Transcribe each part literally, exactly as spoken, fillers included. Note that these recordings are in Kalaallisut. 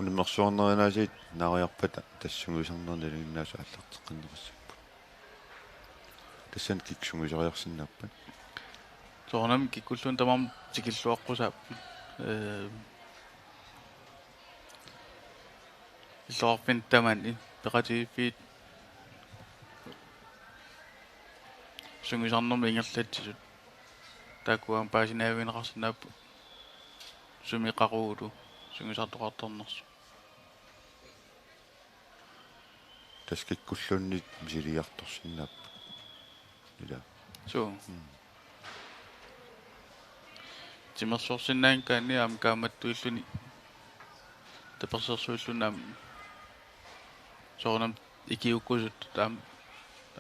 unammersuarnerinaasiit naariarpata tassa sungiusarnermi nalinginnaasut aallarteqqinneqassapput. Tassani kikkut sungiusariarsinnaappat? Soorunami kikkulluunniit tamarmik tikilluaqqusaapput. Ee, illoqarfinni tamani peqatigiiffiit sungiusarnermi ingerlatsisut. Taakku aamma paasiniaavigineqarsinnaapput sumi qaqugulu sungiusartoqartarnersut. Tassa kikkulluunniit misiliartorsinnaapput. Ila. Suu. Mm. Timersorsinnaanngikkaanni aamma kaammattuilluni tapersersuilluni aamma soorunami ikiuukkusuttut aamma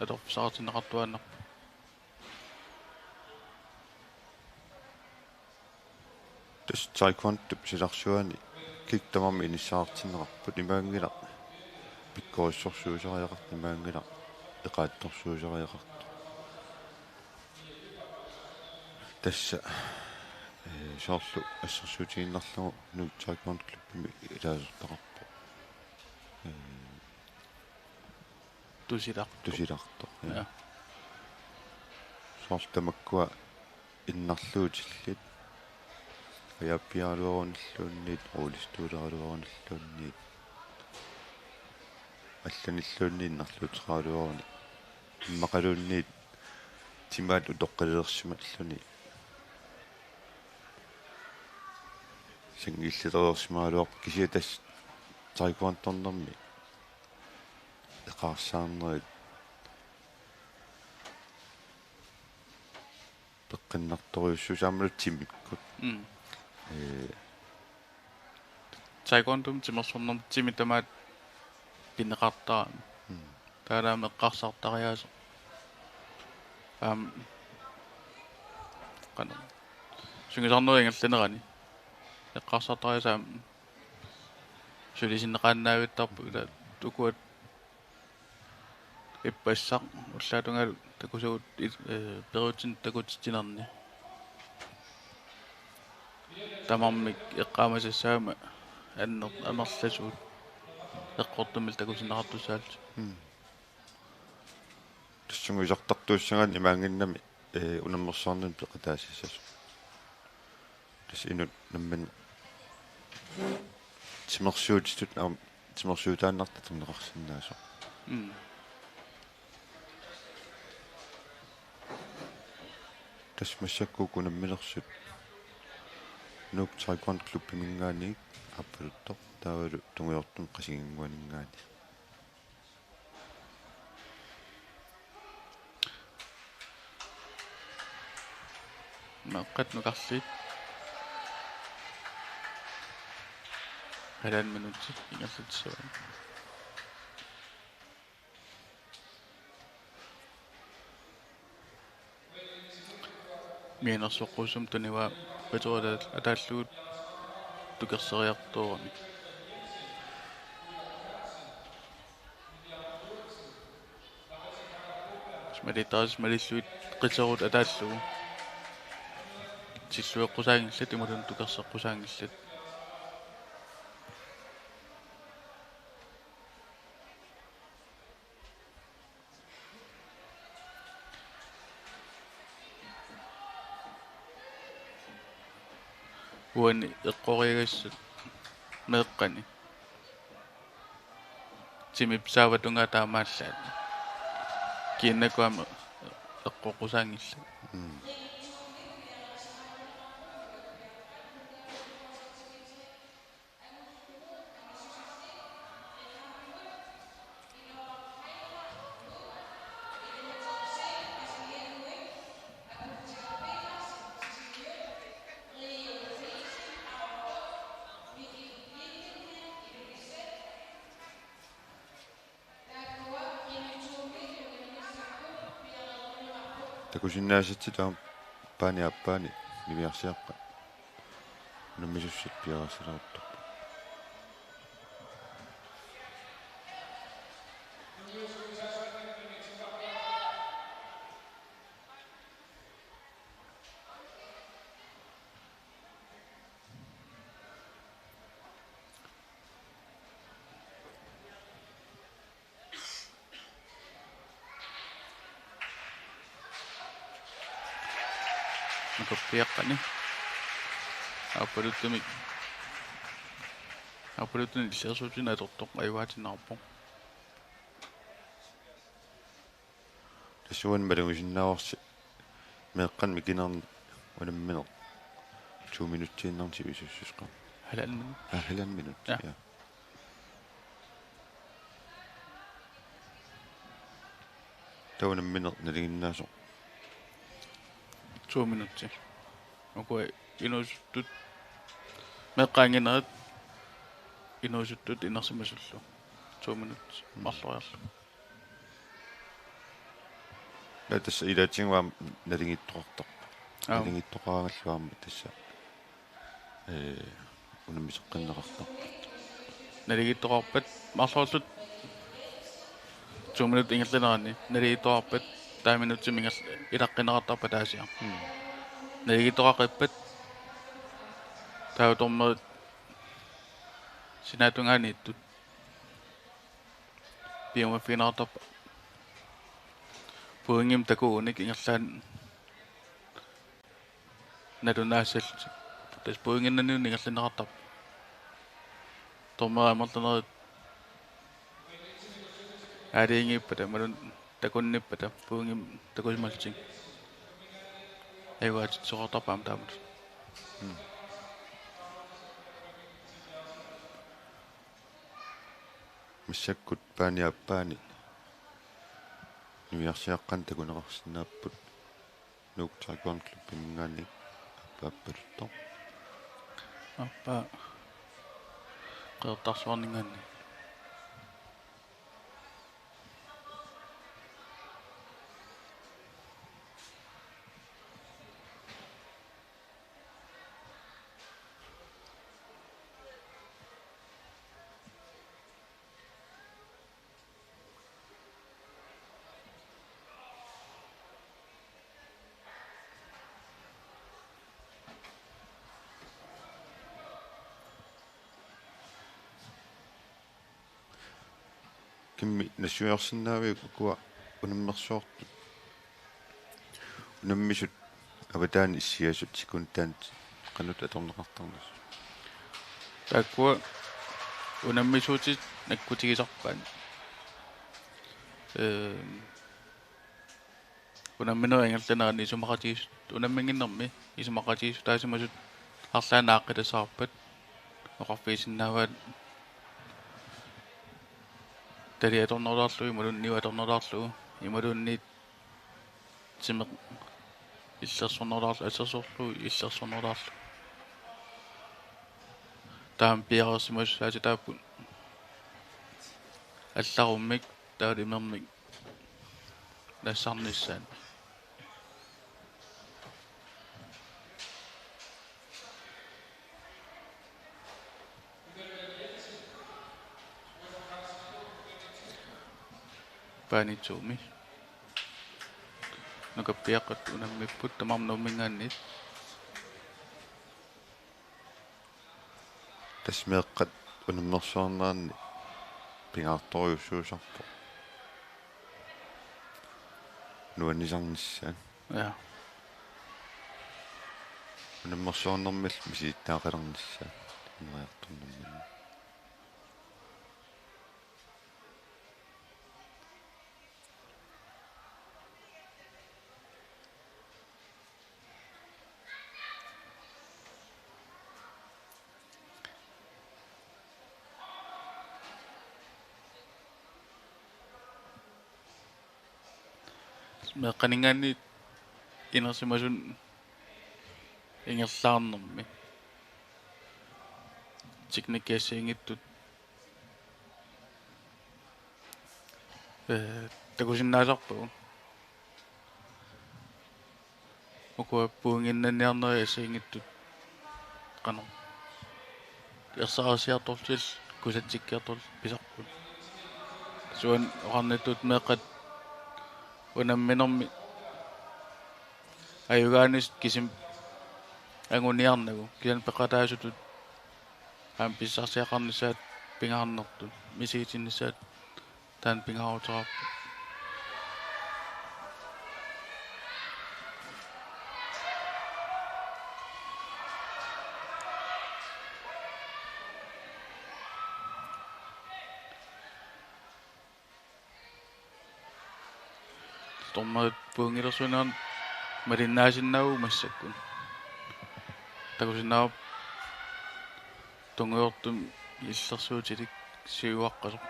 atorfissaqartinneqartuaannarput. Tassa taekwondop silarsuani kikkut tamarmik inissaqartinneqarput, imaanngilaq pikkorissorsuusariaqartoq, imaanngilaq eqaatsorsuusariaqartoq. Tassa, ee, soorlu assersuutigiinnarlugu Nuuk Taekwondo Klubbimi ilaasortaqarpoq. Ee, Tusilartoq. Tusilartoq, ja. Ja. Soorlu tamakkua innarluutillit. Ajaappiaraluarunilluunniit, rullestoleraluarunilluunniit. Allanilluunniit innarluuteqaraluarunik. Immaqaluunniit timaat utoqqalilersimalluni. Sanngiillitereersimagaluarpoq kisianni tassa taekwondonermi eqaarsaarnerit peqqinnartorujussuusut aammalu timikkut. Mm. Ee. Taekwondomi timersornermi timi tamaat pineqartarami. Mm. Taalaami eqqarsartariaaseq. Aamma qanoq. Sungiusarnerup ingerlanerani. Eqqarsartariaaseq aamma sulisinneqaannavittarpoq ila ukua ippassaq ullaap tungaanut takusagut il-, ee, periutsinni takutitsinerni. Tamarmik eqqaamasassaammat anner-, amerlasuut eqqortumillu takutinneqartussaallutik. Mm. Tassunga isartartuussagaanni imaanngimmat, ee, unammersuarnermi peqataassasoq. Tassa inuit namminneq timersuutitut aamma timersuutaannartut atorneqarsinnaasoq. Mm. Tassa massakkut uku unamminersut Nuuk Taekwondo Klubbiminngaanniit aappaluttoq taavalu tungujortumik Qasigiannguaninngaanniit. Meeqqat nukarliit. Halvanden minut ingerlatsissavaat. Mianersoqqussummik tunivaa Peter ata-, ataallugu tukerseriartoorami. Malittaris malillugit qiterut ataallugu. Sillueqqusaanngillat imaluunniit tukerseqqusaanngillat. Uani eqqoriagassat meeqqani. Timip saava tungaa taamaallaat. Kiinnakkut aamma eqqoqqusaanngillat. Mm. Takusinnaasatsinnut aamma aappaani aappaani niviarsiaqqat unammisussat piareersarlutik. Nukappiaqqani. Aappaluttumik. Aappaluttunik illersuutinik atortoq ajugaatiinnarpoq. Tassuuna malugisinnaavarsi meeqqat mikinerni unammineq to minutsiinnarnik sivisussuseqarpoq. Halvanden minut. Ah, halvanden minut. Ja. Ja. Taava unammineq nalinginnaasoq. To minutter. Ukua inuusuttut meeqqat anginerit inuusuttut inersimasullu. To minutter. Mm. Marloriarlugu. Ja, tassa ilaatigut aamma naligiittoqartarpoq. Aap. Naligiittoqaraangallu aamma tassa, ee, unammiseqqinneqartarpoq. Naligiittoqarpat marloriarluta to minut ingerlaneranni. Naligiittoqarpat taava minutsimik inger-, ilaqqinneqartarpoq ataasiarluni. Mm. Naligiittoqaqippat taava dommerit sinaatungaaniittut piumaffigineqartarput pointimik takugunik ingerlaannaq nalunaassallutik. Tassa pointinnanniit ingerlanneqartarpoq. Dommerit amerlanerit aalajangiippata imaluunniit takunnippata pointimik takusimallutik ajugaatitsisoqartarput aamma taamatut. Mm. Massakkut paani aappaani niviarsiaqqanik takuneqarsinnaapput Nuuk Taekwondo Klubbiminngaanniit aappaa aappaluttoq. Aappaa Qeqertarsuarninngaanniit. Kimmi nassuiarsinnaaviuk ukua unammersuartut? Unammisut avataani issiasut sekundit taanna qanoq atorneqartarnersut? Taakkua unammisuutit nakkutigisarpaat. Ehm, unamminerup ingerlanerani isumaqatigiis-, unamminnginnermi isumaqatigiissutaasimasut arlaannik aaqqitassavarput oqarfigisinnaavaat tali atornerulaarlugu imaluunniit niu atornerulaarlugu imaluunniit timeq illersornerulaarlugu, assersorlugu illersornerulaarlugu. Taama piareersimasussaatitaapput allarummik taavalu imermik nassarnissaat. Paani to-mi. Nukappiaqqat unammipput tamarmik Nuumminngaanniit. Tassa meeqqat unammersuarneranni pingaartorujussuusarpoq nuannisarnissaat. Ja. Unammersuarnermillu misilittagaqalernissaat immeriartornermini. Meeqqaninngaanniit inersimasut ingerlaarnermi teknikki assigiinngitsut, ee, takusinnaasarpagut. Ukua pointinnanniarnerit assigiinngitsut qanoq ersarissiartorlutillu kusatsikkiartorlutillu pisarput. Suut oqarnittut meeqqat unamminermi ajugaanissat kisimik anguniarnagu kisianni peqataasutut aamma pissarsiaqarnissaat pingaarnertut misigitinnissaat taanna pingaaruteqarpoq. Dommerit pointilersuinerat malinnaasinnaavagut massakkut. Takusinnaavarput tungujortumik illersuutilik siuaqqasoq.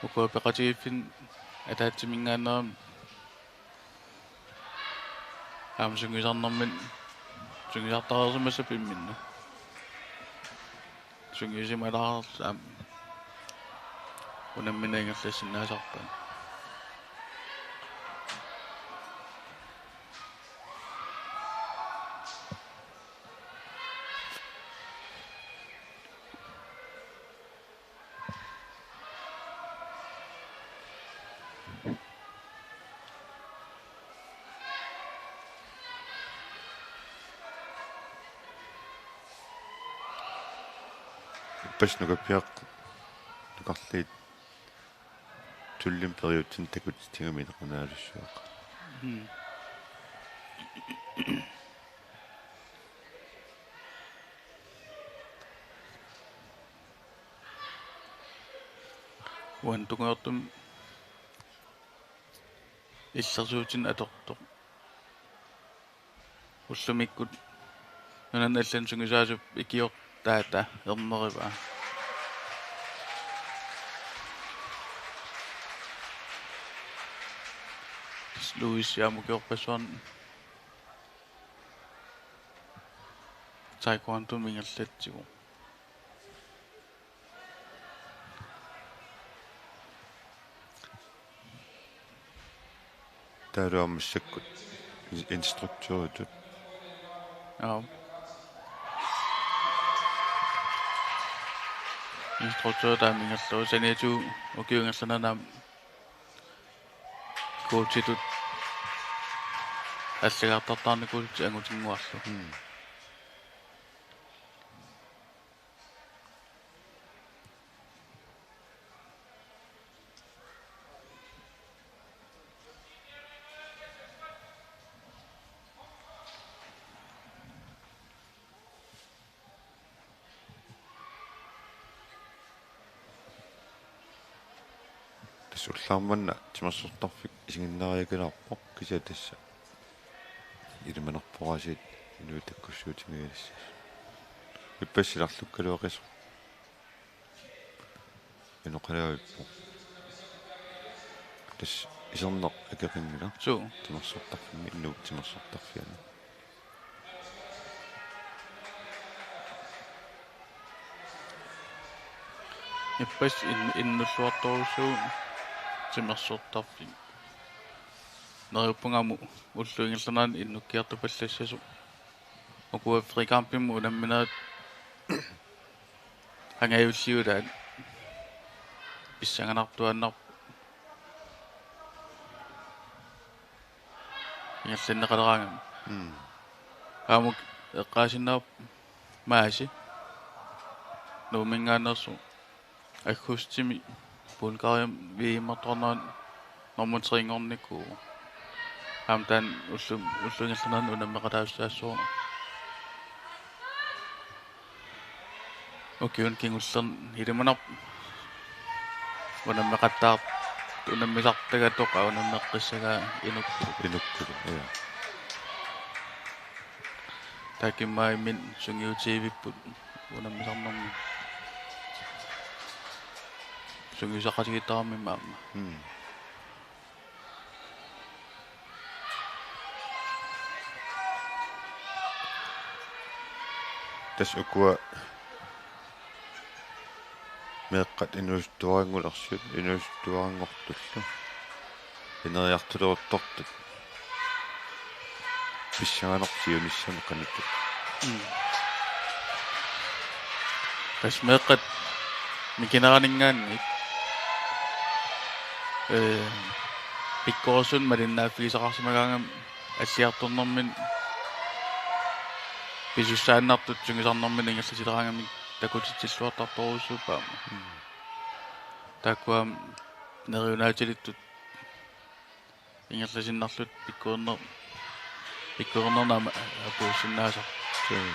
Ukua peqatigiiffinni ataatsiminngaanneerami aamma sungiusarnermini sungiusartareersimassappat imminnut. Sungiusimalaarlutik aamma unammineq ingerlassinnaasarpaat. Ippassaq nukappiaq nukarliit tulliani periutsinni takutitsigami inequnaalussuaq. Mm. Uani tungujortumik illersuutinik atortoq. Ullumikkut nunanut allanut sungiusaasup ikiortaata ernerivaa. Louis aamma ukiorpassuarni taekwondomik ingerlatsivoq. Taavalu aamma massakkut instruktøritut. Aap. Instruktøri taama ingerlavoq, saniatigut ukiup ingerlanerani aamma coachitut allagartartaarnikuusutit angutinnguarlugu. Mm. Tassa ullaaq manna timersortarfik isiginnaariakalaarpoq, kisianni tassa ilimanarpoq aasiit inuit takkussuutigigassasut. Ippassaq silarlukkaluaqisoq inoqaluarpoq. Tassa iserneq akeqanngilaq. Suu. Timersortarfimmi, Nuup timersortarfiani. Ippassaq in-, innulluartorujussuuvoq timersortarfik. Neriuppunga aamma ullup ingerlanerani innukkiartupallassasoq. Ukua frikampimut unamminerit angajulliulaat pissanganartuaannarput ingerlanneqaleraangami. Mm. Aamma eqqaasinnaavoq Maasi Nuumminngaanneersoq aggustimi Bulgariami V M-ertuarnerani nummer tre-nngornikuuvoq. Aamma taanna ullu-, ullup ingerlanerani unammeqataassaassooq. Ukiuni kingullerni ilimanarpoq unammeqattaar-, unammisartagatoq unammeqqissagaa Inukkulu. Inukkulu, ja. Taakku immaqa imminnut sungiutigivipput unammisarnermi. Sungiusaqatigiittarami aamma. Mm. Tassa ukua meeqqat inuusuttuaranngulersut, inuusuttuaranngortullu ineriartuleruttortut pissanganarpoq siunissami qanoq. Mm. Tassa meeqqat mikineraninngaanniit, ee, pikkorissunik malinnaaffigisaqarsimagaangamik alliartornermini pisussaannartut sungiusarnermini ingerlatileraangamik takutitsilluartartorujussuupput aamma. Mm. Taakkua aamma neriunaatilittut ingerlasinnarlutik pikkoriner-, pikkorinnernik aamma apuussinnaasarput. Mm.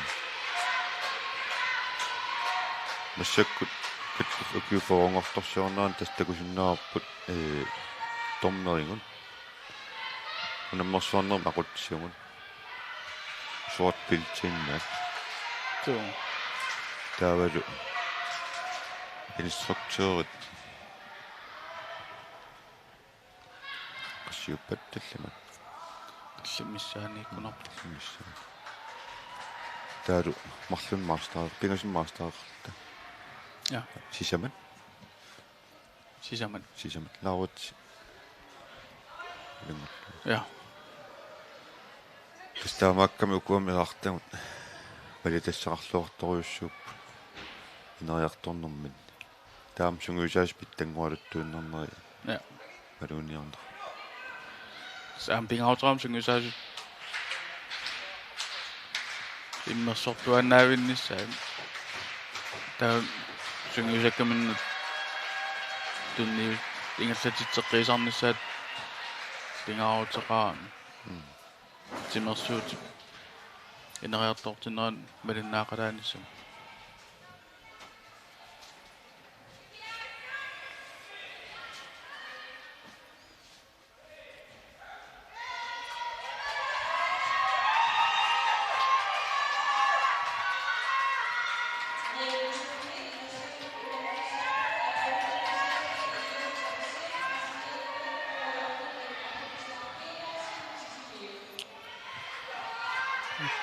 Massakkut kat-, ukiut fyrrenngortorsiornerani tassa takusinnaavarput, ee, dommerigut. Unammersuarnerup aqutsisugut. Sort bælteinnaat. Suu. Taavalu instruktørit. Qassiuppat tallimat? Tallimat missaanni ikkunarpoq. Tallimat missaanni. Taavalu marlunnik master, pingasuni mastereqarluta. Ja. Sisamat? Sisamat. Sisamat. Lauritz. Ilanngullugit. Ja. Tassa taamaakkami ukua meerartagut. Palitassaarluartorujussuupput. Ineriartornerminni. Taama sungiusaasut pitsanngoraluttuinnarneri. Ja. Maluuniarneq. Saam pingaaruteqarami sungiusaasut immersortuaannaavinnissaat. Taava sungiusakkaminnut tunniu ingerlatitseqqiisarnissaat pingaaruteqarami. Mm. Timersuut ineriartortinnerat malinnaaqalaanissamut.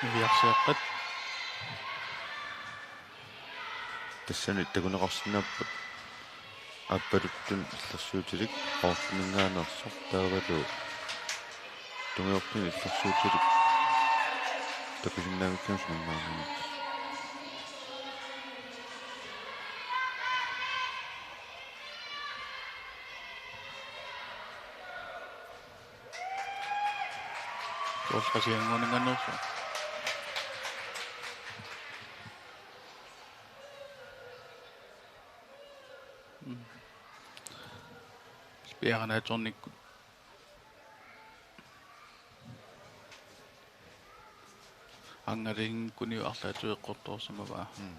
Niviarsiaqqat. Tassani takuneqarsinnaapput aappaluttunik illersuutilik qaqortuminngaanneersoq taavalu tungujortunik illersuutilik takusinnaanngikkaanni sunangaanani. Qasiannguuningannersu. Mm. Piaranaatornikkut. Angalaginngikkunni arlaatigut eqqortoorsimavaa. Mm.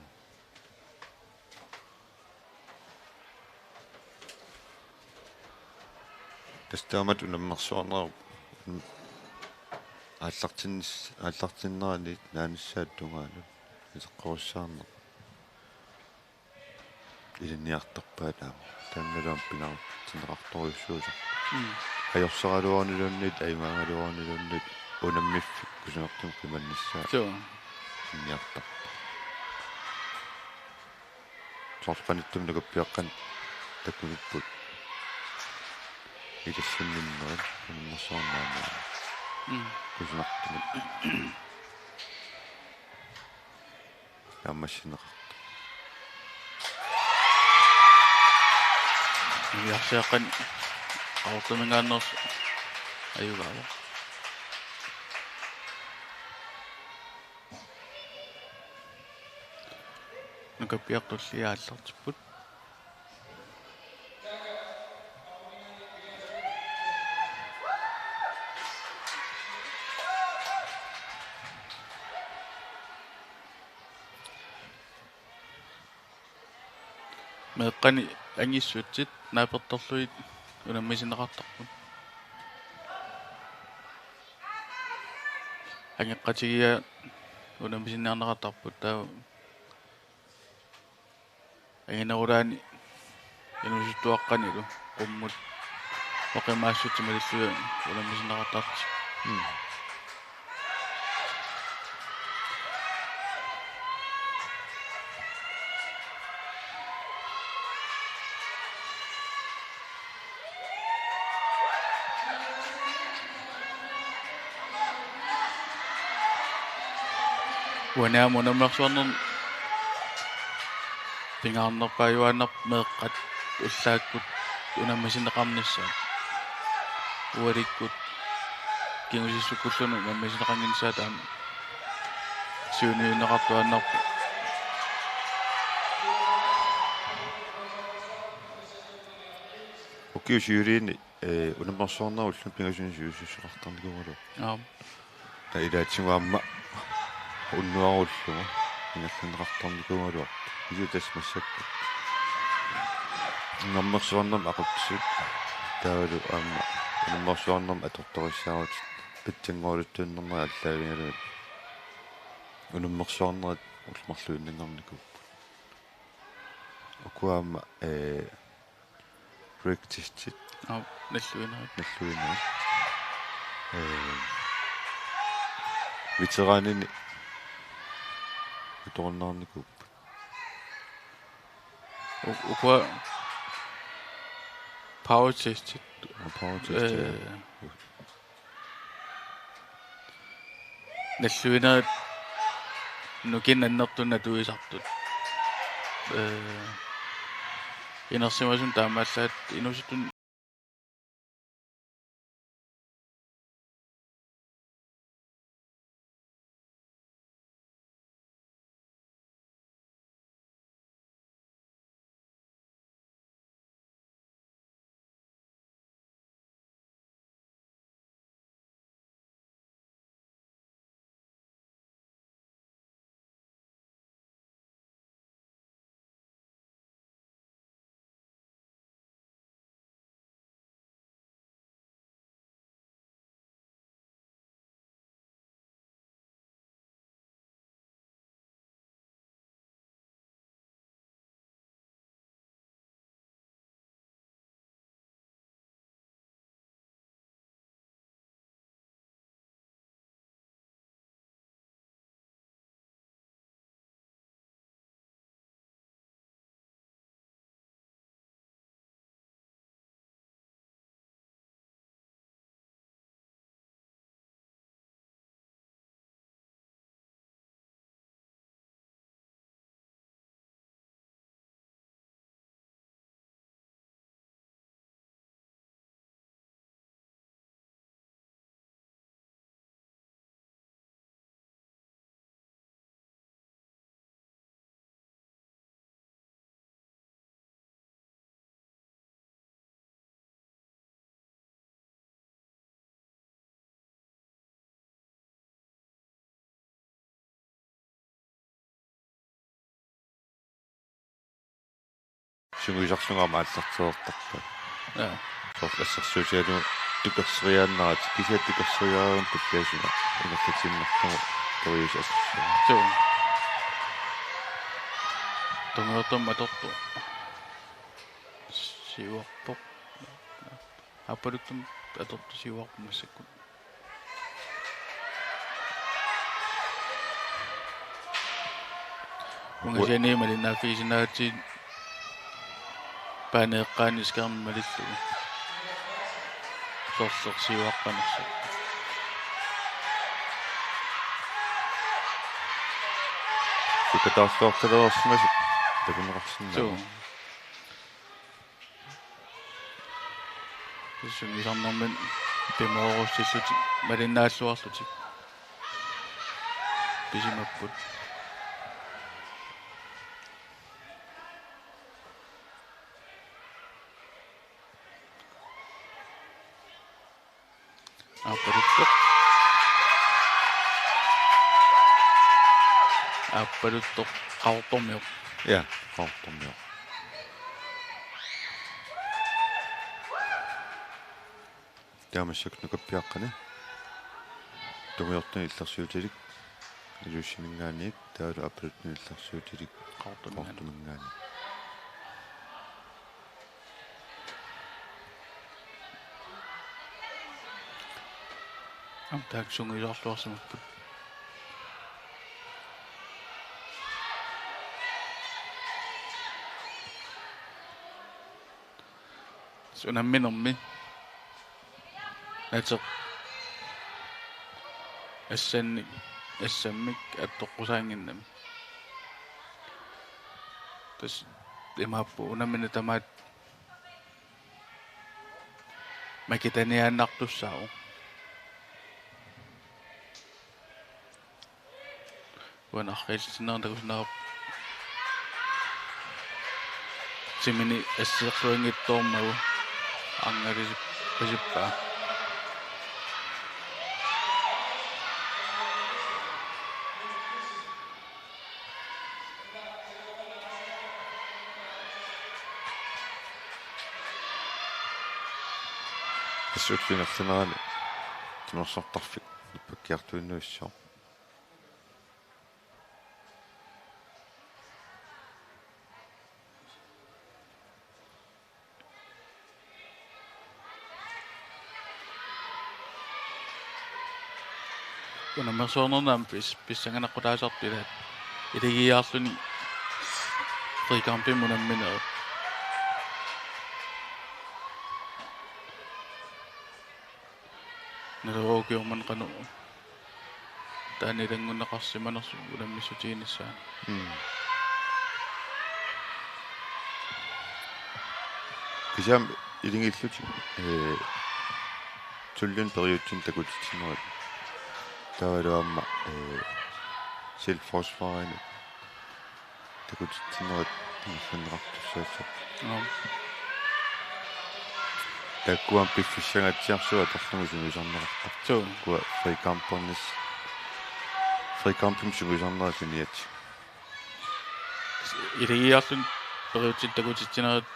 Tassa taamatut unammersuarnerup aallartinnis-, aallartinnerani naanissaata tungaanut iseqqorussaarneq. Ilinniartarpaat aamma. Taannalu aamma pingaarutinneqartorujussuusoq. Mm. Ajorsaraluarniluunniit, ajugaagaluarniluunniit, unammiffik kusanartumik qimannissaa. Suu. Ilinniartarpoq. Soorlu qanittumi nukappiaqqat takusipput. Ilissinninnerit, unammersuarnerit. Mm. Kusanartumik. Naammassineqartoq. Niviarsiaqqat qaqortuminngaanneersoq ajugaavoq. Nukappiartut aallartipput. Meeqqani angissutsit naapertorlugit unammisinneqartarput. Angeqqatigiiaat unammisinniarneqartarput, taava anginerulaani inuusuttuaqqanilu qummut oqimaassutsit malillugit unammisinneqartartut. Mm. Uani aamma unammersuarnermi pingaarnerpaajuaannarpoq meeqqat ullaakkut unammisinneqarnissaat. Ualikkut kingusissukkulluunniit unammisinneqannginnissaat aamma siunniunneqartuaannarpoq. Ukiut siuliini, ee, unammersuarnerup ulluni pingasuni siusinneqartarnikuugaluarpoq. Aap. Taava ilaatigut aamma unnuarullugu. ingerlanneqartarnikuugaluartut. Kisianni tassa massakkut unammersuarnermi aqutsisut taavalu aamma unammersuarnermi atortorissaarutit pitsanngoraluttuinnarnerat aallaavigalugit unammersuarnerit ullut marluinnanngornikuupput. Ukua aamma, ee, break testit. Aap, nalluinerit. Nalluinerit. Ee, veteranini atorunnaarnikuupput. U-, ukua power testit. Aa, power testit, ja. Ee, nalluinerit nukinnik annertunik atuisartut. Ee, inersimasumik taamaallaat inuusuttut Sungiusarlunga aamma aallartereertarpaa. Ja. Soorlu assersuutigalugu tuperseriaannaratik, kisianni tuperseriaannarlugu tulliassuseq ingerlatiinnarlugu periuseq assersuutigalugu. Suu. Tungaartumik atortoq siuarpoq. Aappaluttumik atortoq siuarpoq massakkut. Ungasiani malinnaaffigisinnaagatsigu paani eqqaani skærmi malillugu. Soorlu siuaqqanersoq. Sukataarluartalereersimasoq takuneqarsinnaavoq. Suu. Sungiusarnermini pimoorussillutik malinnaalluarlutik pisimapput. Aappaluttoq. Aappaluttoq Qaqortormioq. Ja, Qaqortormioq. Taava massakkut nukappiaqqani. Tungujortumik illersuutilik Ilulissaninngaanniit, taavalu aappaluttumik illersuutilik Qaqortuminngaanniit. Qaqortuminngaanniit. Aamma taakku sungiusarluarsimapput. Unamminermi. Nateq. Assannik, assammik attoqqusaannginnami. Tassa imaappoq unammineq tamaat makitaniaannartussaavoq. Uanga arriillitsinnera takusinnaavarput. Timini assersuinngitsoormagu arnalisip-, -pasippaa. Assut ingerlanerani timersortarfik nippakkiartuinnavissooq. Unammersuarnerni aamma pis-, pissanganaqutaasartoq ilaat. Ilagiiaarluni frikampimik unamminerit. Naluara ukiormanna qanoq taanna ilanngunneqarsimanersoq unammissutiginissaanut. Mm. Kisianni ilagiillutik, ee, tulliani periutsinni takutitsinerit. Taavalu aamma, ee, selvforsvarinut takutitsinerit ingerlanneqartussaassappat. Aap. Taakkua aamma piffissangaatsiarsuit atorlugit sungiusarneqartarput. Suu. Taakkua frikampernis-, frikampimik sungiusarnerat suniatsigut. Ilagiiaarluni periutsinni takutitsinerit,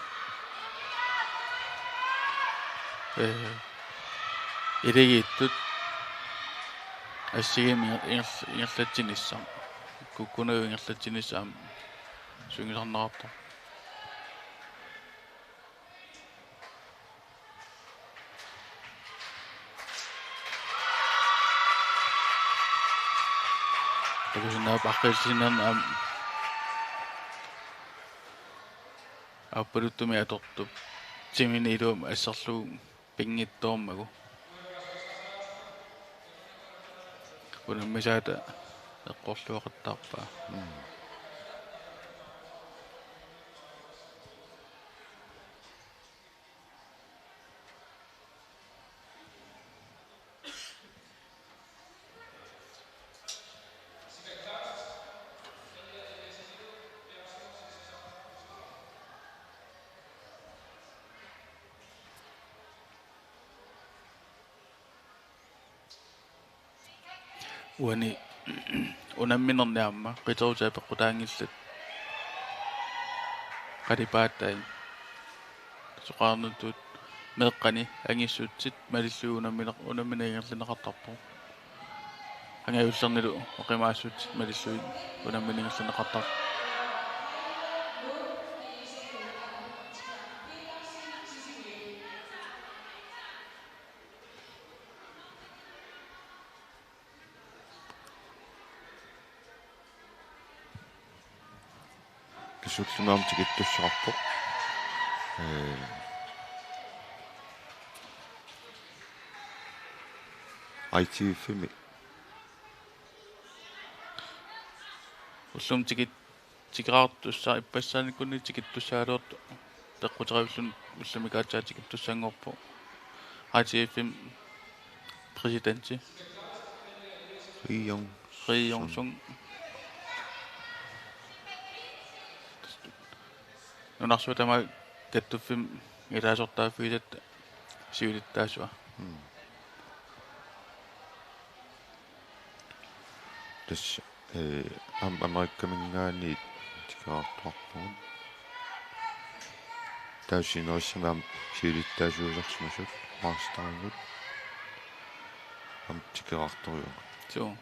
ee, ilagiittut assigiimmik inger-, inger-, ingerlatsinissaq. Kukkunagu ingerlatsinissaq aamma sungiusarneqartarpoq. Takusinnaavarput aqqiissinnaanermut aamma aappaluttumik atortup timini iluamik asserlugu pinngitsoormagu. Unammisaata eqqorluaqattaarpaa. Mm. Uani unamminerni aamma qiterutit apeqqutaanngillat qalipaatai. Soqarnertut meeqqani angissutsit malillugit unammine-, unammineq ingerlanneqartarpoq. Angajullernilu oqimaassutit malillugit unammineq ingerlanneqartarpoq. Kisianni ullumi aamma tikittussaqarpoq. Ee, I T F-imi. Ullumi tikit-, tikeraartussaq ippassaanikunni tikittussaagaluartoq peqquteqarluni ullumi aatsaat tikittussanngorpoq. I T F-imi præsidenti. Ri Yong. Ri Yong Sung. Nunarsuaq tamaat kattuffimmi ilaasortaaffigisatta siulittaasua. Mm. Tassa, ee, aamma Amerikaminngaanniit tikeraartuarpugut. Taava sinerissami aamma siulittaasuusarsimasut maasterigut aamma tikeraartorujuugut. Suu.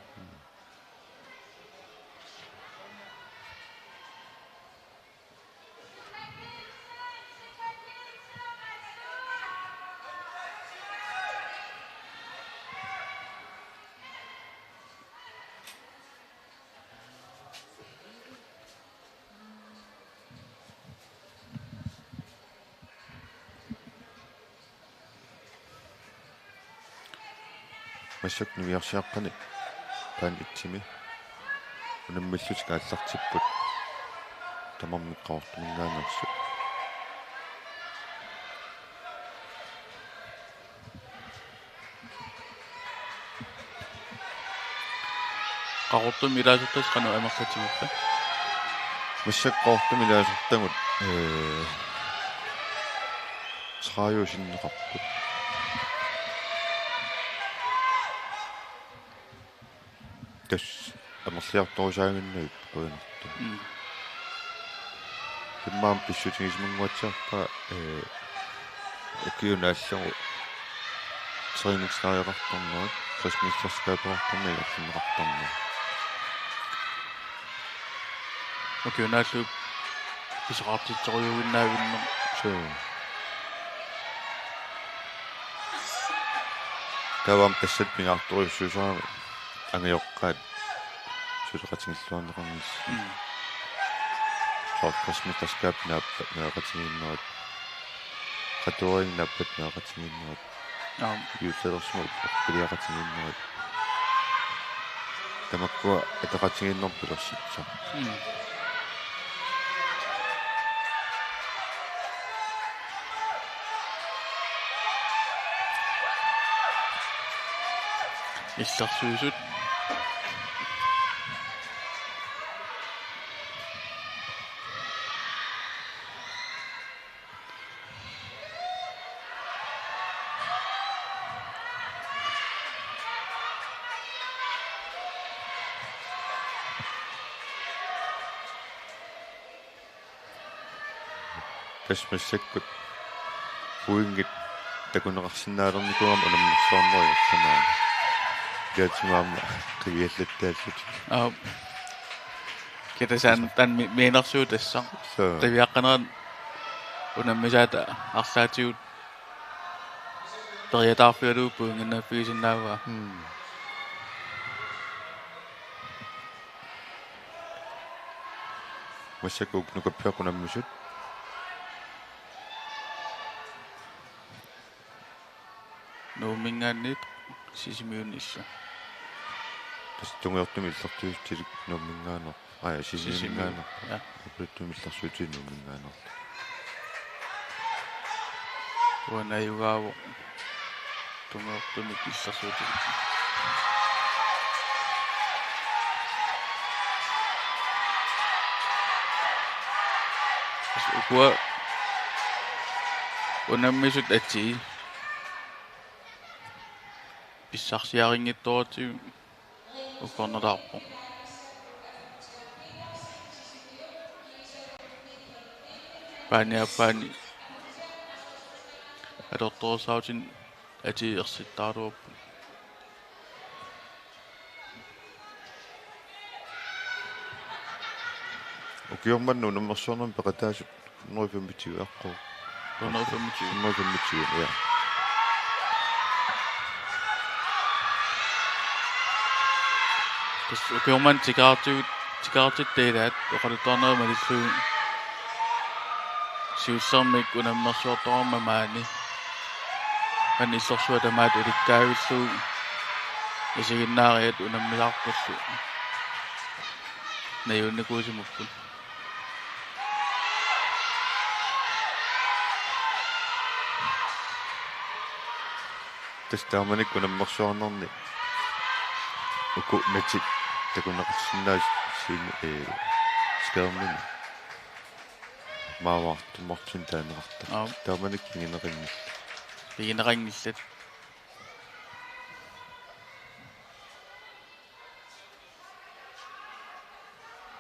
Massakkut niviarsiaqqani bane et-imi unammillutik aallartipput tamarmik Qaqortuminngaanneersut. Qaqortumi ilaasortaat qanoq amerlatigippa? Massakkut Qaqortumi ilaasortagut, ee, tredive sinneqarput. Tassa amerliartorusaaginnarpoq qujanartumik. Mm. Immaqa pissutigisimanguatsiarpaa, ee, ukiup naallugu Træningslejreqartarnerat, Kristian mesterskabeqartarnerat ingerlanneqartarnerat. Ukioq naallugu pisoqartitserujuinnaavinneq. Suu. Taava aamma tassani pingaartorujussuusarami angajoqqaat suleqatigilluarneqarnissaq. Mm. Soorlu Kristian mesterskabet naappat meeqqatigiinnerat. Qatuaringi naappat meeqqatigiinnerat. Aam. Juutelersimut piliaqatigiinnerat. Tamakkua ataqatigiinnerput pilersitsoq. Mm. Illersuisut. Tassa massakkut pointit takuneqarsinnaalernikuugami unammersuarnerup ingerlanerani. Ilaatigut aamma qiviallattaallutik. Aap. Kitasaanut taanna mi-, mianersuutassaq. Suu. Qiviaqqanerat unammisaata arlaatigut periataarfigalugu pointinnaaffigisinnaagaa. Hmm. Massakkut nukappiaqqat unammisut. Nuumminngaanniit Sisimiunillu. Tassa tungujortumik illersuutilik Nuumminngaanneerpoq. Aa, ja, Sisimiunninngaanneerpoq. Sisimiun. Ja. Oqaluttumik illersuutilik Nuumminngaanneerpoq. Uanga najugaavoq tungujortumik illersuutilik. Tassa ukua unammisut atii pissarsiarinngitsooratigut ukornataarpoq. Paani aappaani atortorissaarutit atii ersittaraluarput. Ukioq manna unammersuarnermi peqataasut hundrede femogtyve aqqu. Hundrede femogtyve. Hundrede femogtyve, ja. Tassa ukioq manna tikaartigut, tikaartitta ilaat oqaluttuarnerit malillugu siullermik unammersuartoqarmat maani. Aamma illersuat tamaat ilikkaavillugu isiginnaariat unammisartullu najuunnikuusimapput. Tassa taamanikkut unammersuarnerni uku natit takuneqarsinnaasut sine-, ee, skærmini. Maavaartumortun taaneqartarput. Aap. Taamanikkut pigineqanngillat. Pigineqanngillat.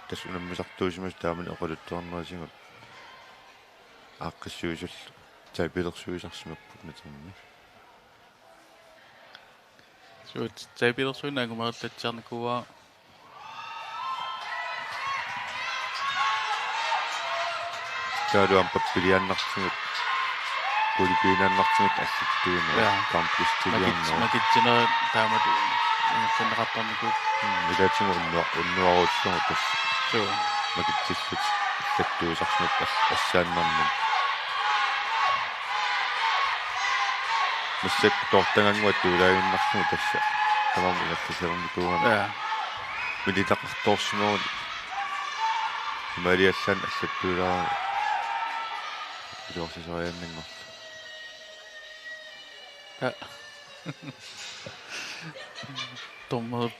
Tassa unammisartuusimasut taamani oqaluttuarnerisigut aaqqissuisullu tapilersuisarsimapput natermi. Suut tapilersuineq angumerillatsiarnikuuara. Taavalu aamma pappiliaannartigut, kulipiinaannartigut allattuineq, ja, kamplistiliarneq. Makit-, makitsinerit taamatut ingerlanneqartarnikuupput. Mm, ilaatigut unnua-, unnuaruullugu tassa. Suu. Makitsillutik allattuisarsimapput as-, assaannarmut. Massakkut toortagannguaq tuulaaginnarlugu tassa. Tamarmik ingerlasilernikuugami. Ja. Militaqartoorsimagunik. Imaaliallaannaq allattuilaarami. Iluarsisariaannanngorlugu. Ja. Dommer.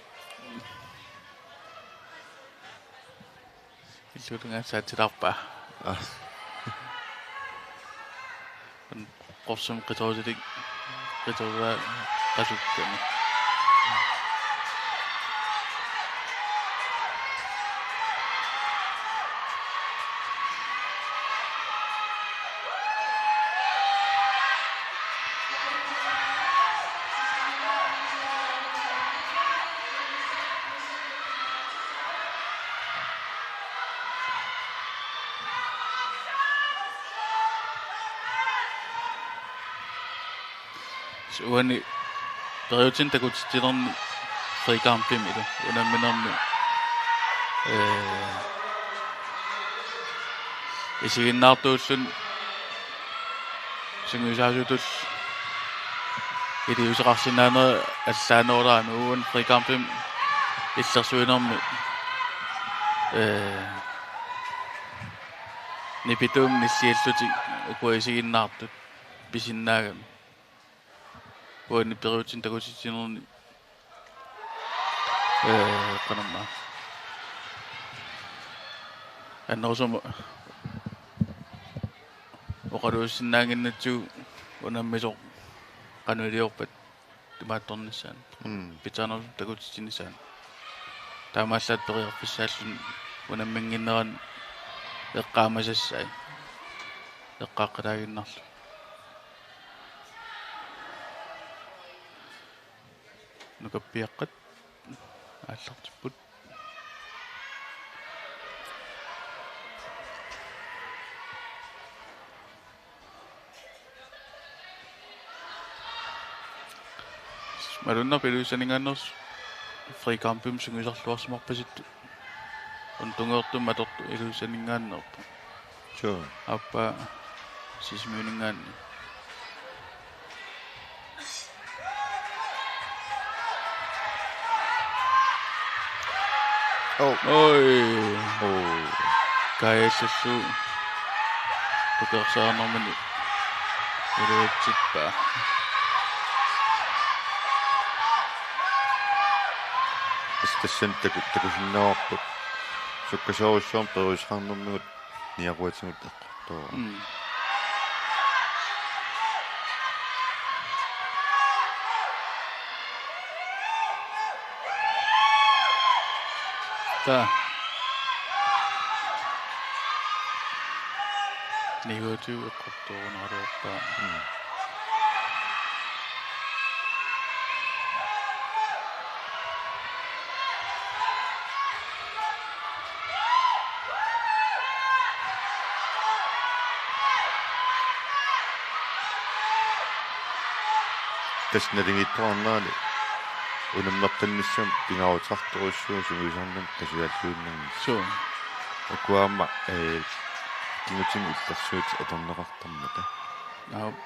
Illuatungaassaatilaarpaa. Aa. Qorsum qitorusulik, qitorusulik qasukkani. Uani periutini takutitsinerni frikampimilu unamminermi, ee, isiginnaartuulluni sungiusaasutut iliuuseqarsinnaanera allaanerulaami uani frikampimi illersuinermi, ee, nipituumik nilliallutik ukua isiginnaartut pisinnaagami. Uani periutini takutitsinerni, ee, qanormaa, annerusumik oqaluussinnaannginnatsigu unammisoq qanoq iliorpat imaattornissaanut. Mm. Pitsaanerusumik takutitsinissaanut. Taamaallaat periarfissaalluni unamminnginnerani eqqaamasassai. Eqqaaqqataaginnarluni. Nukappiaqqat aallartipput. Malunnarpoq Ilulissaninngaanneersoq frikampimik sungiusarluarsimarpasittut. Una tungaanut atortoq Ilulissaninngaanneerpoq. Suu. Aappaa Sisimiuninngaanniit. Oh. Oi. Oh. Kaajallallugu tukersaanermini uluatsippaa. Tassa tassani taku-, takusinnaavarput. Sukkasoorujussuarmik periuseqarnermigut niaquatigut eqqortoorami. Mm. Taava. Niuatsigut eqqortoorunaraluarpaa. Mm. Tassa naligiittoqarnerani unammeqqinnissamut pingaaruteqartorujussuuvoq sungiusarnermut kasiaalluinnarnissaq. Suu. Ukua aamma, ee, kingutinnut illersuutit atorneqartarmata. Aap.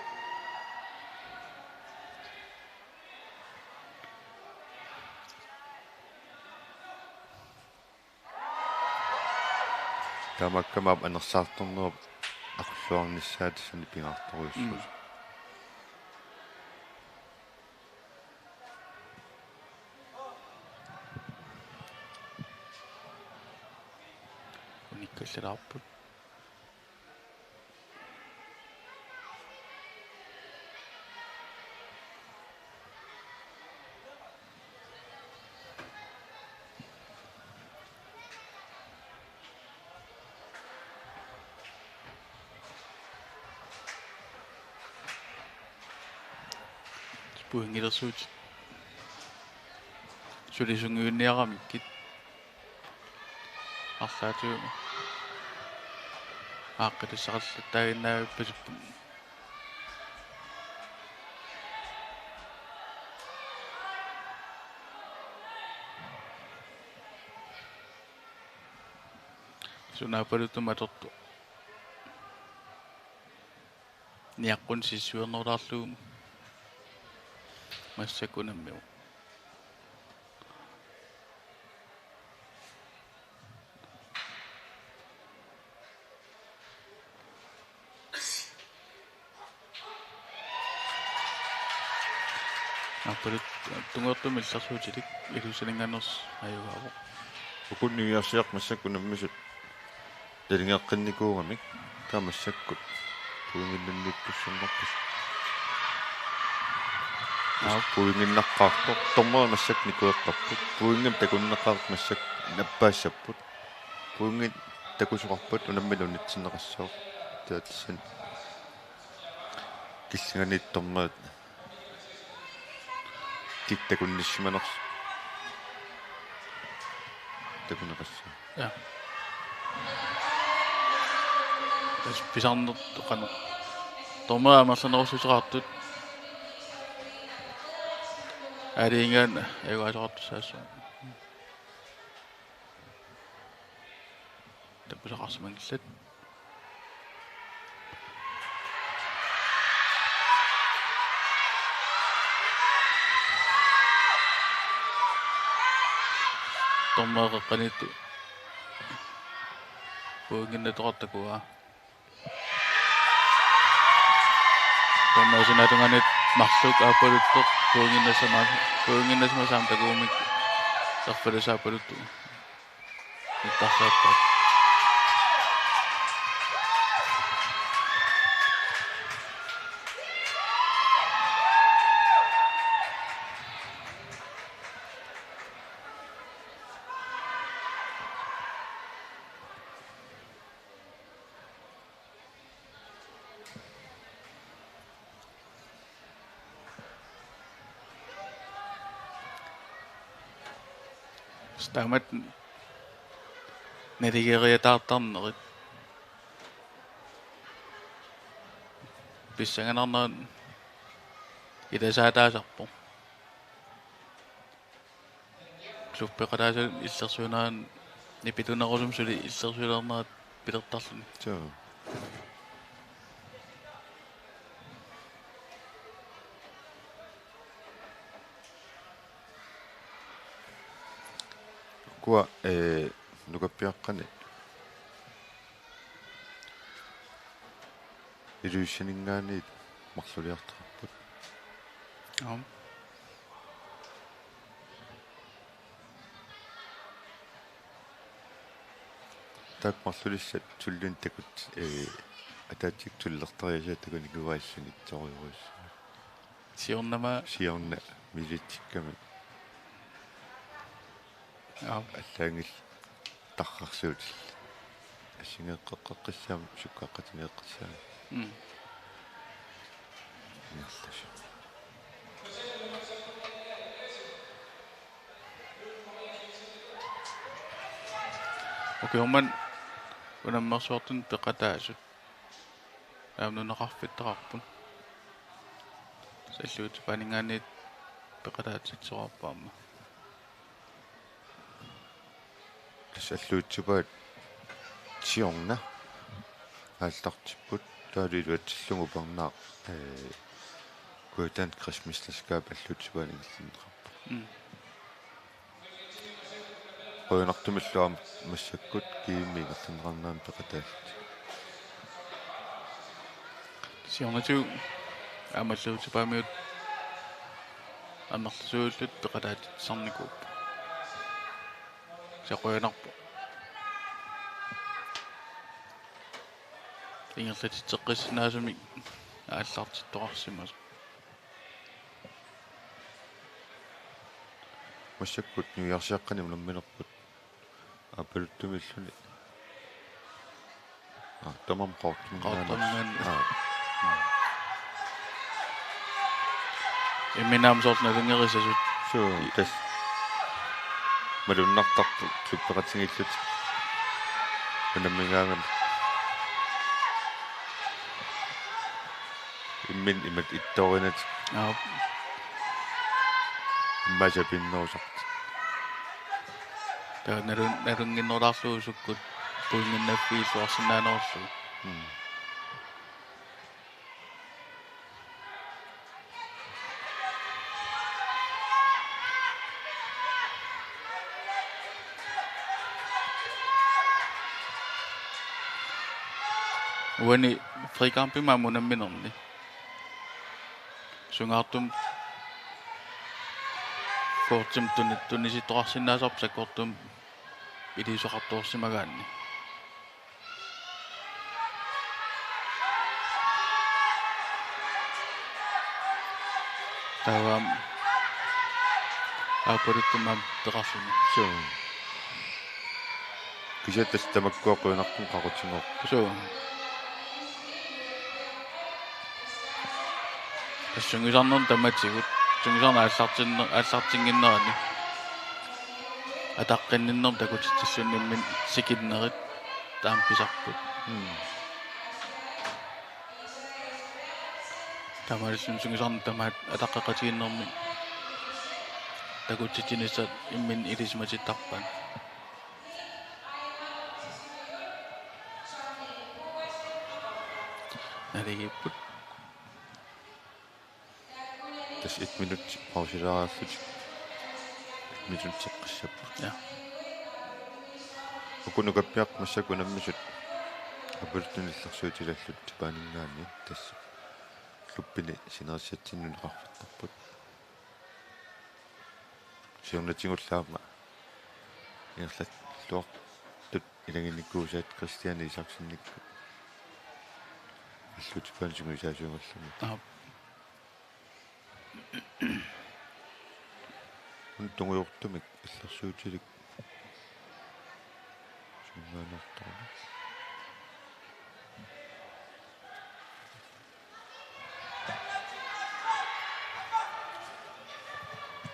Taamaakkami aamma anersaartornerup aqulluarnissaa tassani pingaartorujussuusoq. Mm. Unikkallalaarput. Pointilersuutit suli sungiunniaramikkit. Arlaatigut aaqqitassaqallattaaginnaavippasippoq. Suna aappaluttumik atortoq. Niaqquni sissuernerulaarlugu massakkut unammivoq. Aappaluttumik tungaanut illersuutilik Ilulissaninngaanneersoq ajugaavoq. Uku niviarsiaq massakkut unammisut naligeqqinnikuugamik taava massakkut pointinnunniittussanngorput. Aap. Pointinnaqqaartoq. Dommerit massakkut nikueqqapput. Pointimik takunneqartut massakkut nappaassapput. Pointit takusoqarput unammineq unitsinneqassaaq. Taava tassani killinganiittoq dommerit kikkunnut takunnissimanersoq takuneqassaaq. Ja. Tassa pisarnertoq qanoq. Dommerit amerlanerussuteqartut. Aaliingaan eguasoqartussaassuaq. Takusaqarsimanngillat. Dommereqqaniittoq pointinnatoqartoq takuaa. Dommerip sinaatungaaniit marluk aappaluttoq pointinnasama-, pointinnasamasaaq takugumiuk erfalus aappaluttoq. Nittarsaappaat. Taamatut naligiiaartarnerit pissanganarnerat ilasaataasarpoq. Klubbeqataasullu illersuinerani nipitunerusumik suli illersuilernerat pilertarluni. Suu. Ukua, ee, nukappiaqqani Ilulissaninngaanniit marluliartaqarput. Aap. Taakku marlulissat tulliani takut, ee, ataatsikkut tullertariaasaat takunikuuaat illit sorujorujussuit. Siornama. Siorna militsikkami. Aap. Allaanngillat tarrarsuutillit. Assigeeqqeqqissaammat sukkaqqatigeeqqissaammat. Mm. Ingerlasut. Ukiormanna unammersuartut peqataasut. Aamma nunaqarfittaqarput. Salluutipaaninngaanniit peqataatsitsisoqarpoq aamma. Tassa salluutipaat siorna aallartipput taavalu iluatsillugu upernaaq, ee, Kuitaani krigsmesterskab salluutipaat ingerlanneqarpoq. Mm. Qujanartumillu aamma massakkut G M ingerlanneqarnerani peqataallutik. Siornatigut aamma salluutipaamiut annertusiullutik peqataatitsisarnikuupput. Kisianni qujanarpoq ingerlatitseqqissinnaasumik aallartittoqarsimasoq. Massakkut niuersiaqqani unamminerput aappaluttumiilluni. Aa, tamarmik Qaqortuminngaanniit. Qaqortuminngaanniit. Aa. Imminut aamma soorlu nalunngerisasut. Suu, tassa. Malunnartarput klubbeqatigiillutik. Unammigaangamik. Imminut imatut ittoorinatik. Aap. Immaqa sapinnerusartik. Taava nalun-, nalunnginnerulaarlugu sukkut pointinnaffiilluarsinnaanerullugu. Mm. Uani frikampimut aamma unamminerni. Sungaartumik kvartimik tuni-, tunisittoqarsinnaasarpoq sakkortuumik iliuuseqartoorsimagaanni. Taava aamma aappaluttumik aamma peqarluni. Suu. Kisianni tassa tamakkua qujanartumik qaqutigoorput. Suu. Tassa sungiusarnermut tamatigut, sungiusarneq aallartinner-, aallartinnginnerani ataqqinninnermik takutitsilluni imminut sikinnerit taama pisarput. Mm. Taamaalilluni sungiusarneq tamaat ataqqeqatigiinnermik Takutitsinissaat imminut ilisimatittarpaat. Naligiipput. Tassa et minut pausilaarlutik. Et minut seqqissapput. Ja. Uku nukappiaqqat massakkut unammisut Aappaluttumi illersuutilallutik Japaningaanniit tassa klubbini sinerissatsinni nunaqarfittarput. Siornatigullu aamma ingerlalluartut ilagiinnikuusaat Christian Isaksennikkut. Illutipaan sungiusaasuugallarmat. Aap. Una tungujortumik illersuutilik sungaanartoq.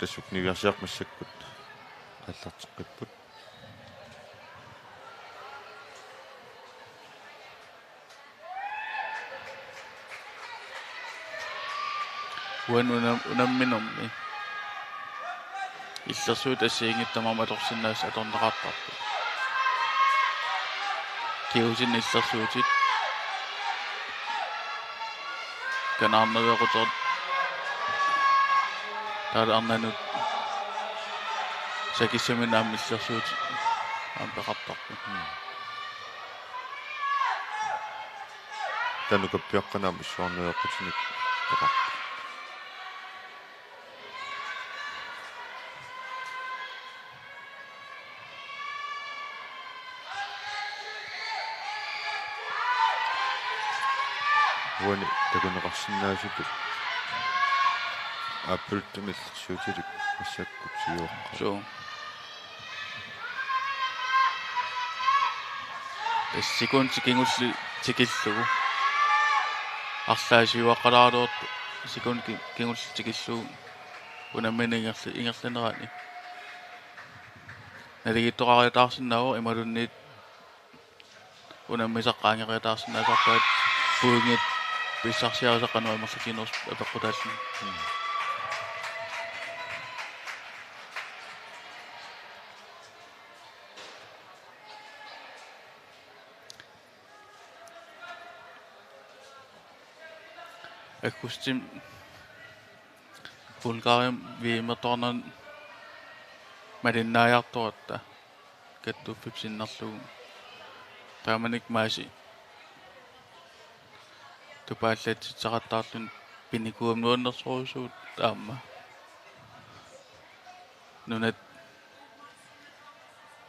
Tassa uku niviarsiaqqat massakkut aallarteqqipput. Uani una-, unamminermi illersuutit assigiinngitsut tamarmik atorsinnaasut atorneqartarput. Kingusini illersuutit. Kanaarnaveeqquteqartut. Taavalu arnanut sakissaminut aamma illersuutit aamma peqartarput. Taava nukappiaqqanut aamma issuarnaveeqqutinik peqarput. Uani takuneqarsinnaasutut Aappaluttumi illersuutilik massakkut siuaqqat. Suu. Tassa sekundi kingulleq tikillugu. Arlaat siuaqqalaaraluartoq sekundi ki-, kingulleq tikillugu. Unammineq ingerla-, ingerlanerani. Naligiittoqariataarsinnaavoq imaluunniit unammisaq qaangeeriataarsinnaasarpaat pointit pissarsiarisat qanoq amerlatiginersoq apeqqutaalluni. Aggustimi Bulgariami V M-ertoqarnerani malinnaajartoratta kattuffiup sinnerlugu. Taamanikkut Maasi tupaallatsitseqattaarluni pinikuugami nuannersorujussuuvoq aamma. Nunat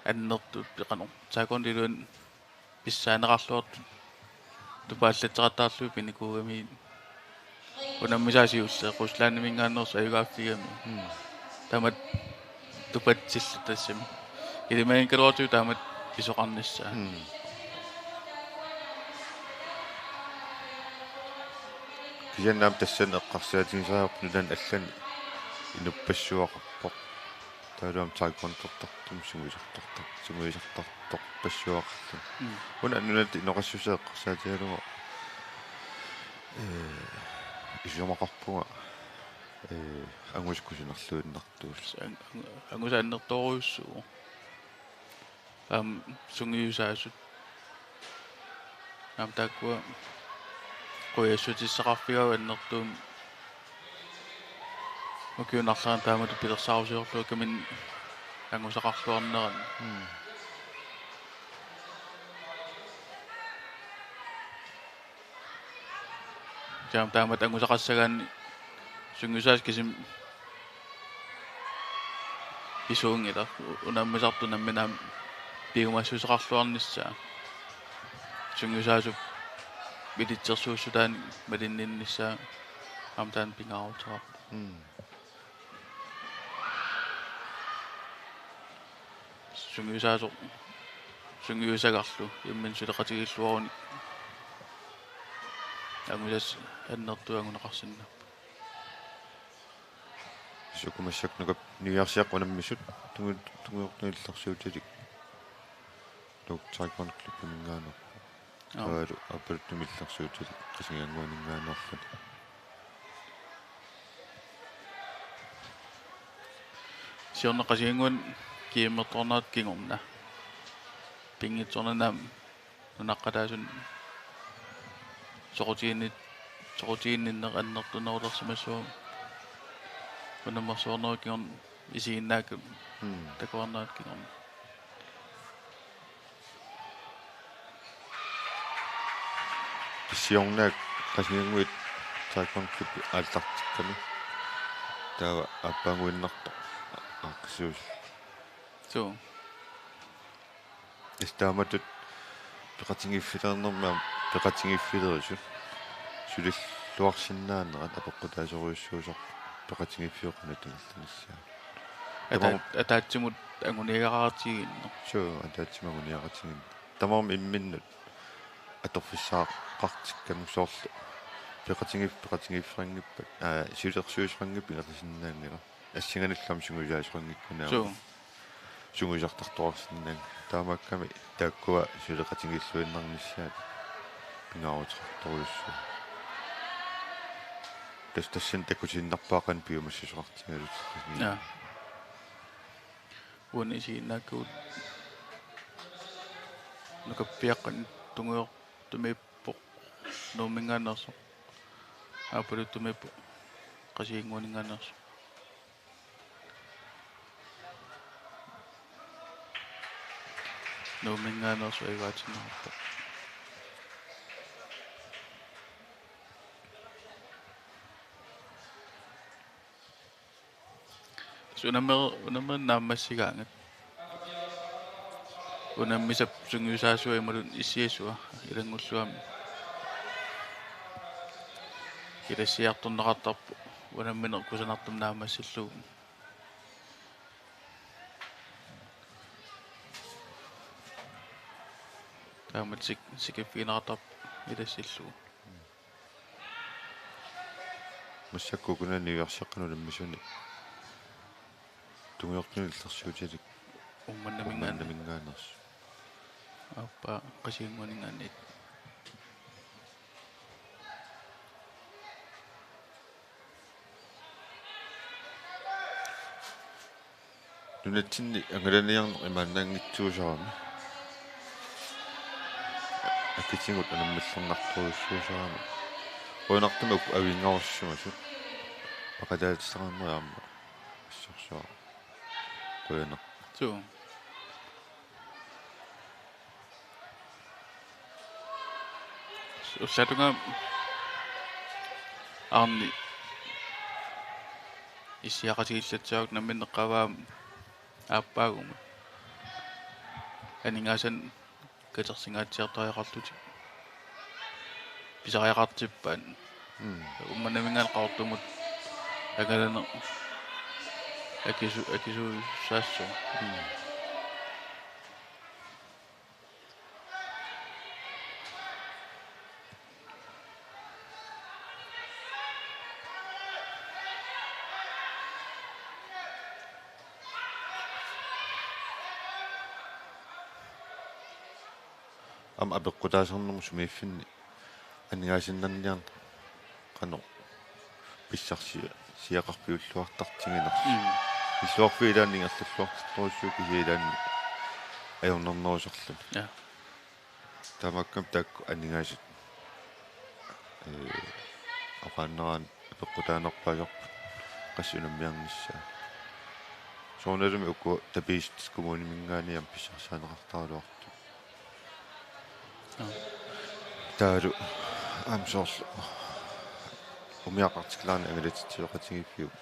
annertuut peqanor. Taakkununnga iluani pissaaneqarluartut tupaallatseqattaarlugit pinikuugami unammisaat siulleq Ruslandiminngaanneersoq ajugaaffigami. Mm. Taamatut tupatsilluta tassami. Ilimaginngikkaluartigu taamatut pisoqarnissaa. Mm. Kisianni aamma tassani eqqarsaatigisariaqarpoq nunani allani inuppassuaqarpoq. Taavalu aamma taekwondortartumik sungiusartortar-, sungiusartortorpassuaqarluni. Mm. Una nunat inoqassusaa eqqarsaatigalugu, ee, isumaqarpunga, ee, angusat kusanarluinnartuullutik. Ang-, ang-, angusat annertoorujussuuvoq. Aamma sungiusaasut. Aamma taakkua qujassutissaqarfigaat annertuumik ukiunarlaarneq taamatut pilersaarusiorlugu kamin angusaqarluarnerani. Mm. Taam-, taamatut angusaqassagaanni sungiusaasut kisimik pisuunngilaq, unammisartut namminneq aamma piumassuseqarluarnissaat. Sungiusaasup ilitsersuussutaanik malinninnissaa aamma taanna pingaaruteqarpoq. Mm. Sungiusaasoq, sungiusagarlu imminut suleqatigilluarunik angusat annertuut anguneqarsinnaapput. Sukumassaknuka niviarsiaqqat unammisut tungu-, tungujortumik illersuutilik. Nuuk Taekwondo Klubbiminngaanneerpoq. Aap. Taavalu Aappaluttumi illersuutilik Qasigiannguaninngaanneerluni. Siorna Qasigiannguani G M-ertornerata kingorna. Pinngitsoornani aamma nunaqqataasunut soqutiginnit-, soqutiginninneq annertunerulersimassuuvoq. Unammersuarnerup kingorna isiginnaakkami. Mm. Takuarnerata kingorna. Siornaak Qasigiannguit taekwondo-p aallartikkami. Taava aappaaguinnartoq aaqqissuusoq. Suu. Tassa taamatut peqatigiiffilernermi aamma peqatigiiffilerisut sulilluarsinnaanerat apeqqutaasorujussuusarpoq peqatigiiffiup qanoq ingerlanissaa. Ata-, tamarmi ataatsimut anguniagaqartigiinneq. Suu, ataatsimut anguniagaqartigiinneq. Tamarmik imminnut atorfissaqartikkami soorlu peqatigiif-, peqatigiiffiqanngippat, aa, siulersuisoqanngippat ingerlasinnaanngilaq. Assinganillu aamma sungiusaasoqanngikkunik aamma. Suu. Sungiusartartoqarsinnaanngilaq. Taamaakkami taakkua suleqatigiilluinnarnissaat pingaaruteqartorujussuuvoq. Tassa tassani takutiinnarpaa qanoq piumassuseqartigalutit. Jaa. Uani isiginnaakkagut nukappiaqqat tungujortumiippoq Nuumminngaanneersoq. Aappaluttumiippoq Qasigiannguaninngaanneersoq. Nuumminngaanneersoq ajugaatinneqarpoq. Tassa unamme-, unammeri naammassigaangat. Unammisap sungiusaasua imaluunniit issiasua ilanngullugu aamma ilassiartorneqartarpoq unammineq kusanartumik naammassillugu. Taamatut sik-, sikiffigineqartarpoq ilassillugu. Massakkut ukunani niuerseqqanut unammisuni tungujortunik illersuutilik Uummannaminngaanniit. Uummannaminngaanneersoq. Aappaa Qasigiannguaninngaanniit. Nunatsinni angalaniarneq imaannaanngitsuusarami. Akitigut unammillernartorujussuusarami. Qujanartumik uk-, avinngarussimasut. Paqalaatissaqarneq aamma. Assorsuaq. Qujanaq. Suu. Ullatunga arni issiaqatigiillatsiaruk namminneq qavaa aappaagumut. Aningaasanik katersingaatsiartariaqarlutik. Pisariaqartippaat. Mm. Uummannaminngaanniit Qaqortumut angalaneq akisu-, akisuussaassaaq. Mm. Aamma apeqqutaasarnermut sumiiffinni aningaasinnarniarneq qanoq pissarsia-, siaqarfiulluartartiginersoq. Mm. Illuarfiit ilaanni ingerlalluartartorujussuupput kisianni ilaanni ajornarnerusarluni. Ja. Taamaakkami taakku aningaasat, ee, oqaannaraanni apeqqutaanerpaasarput qassit unammiarnissaat. Soorunalimi uku tapiissut kommuniminngaanniit aamma pissarsaaneqartaraluartut. Joo. Taavalu aamma soorlu umiaqartiklaarneq angalatitsisoqatigiiffiup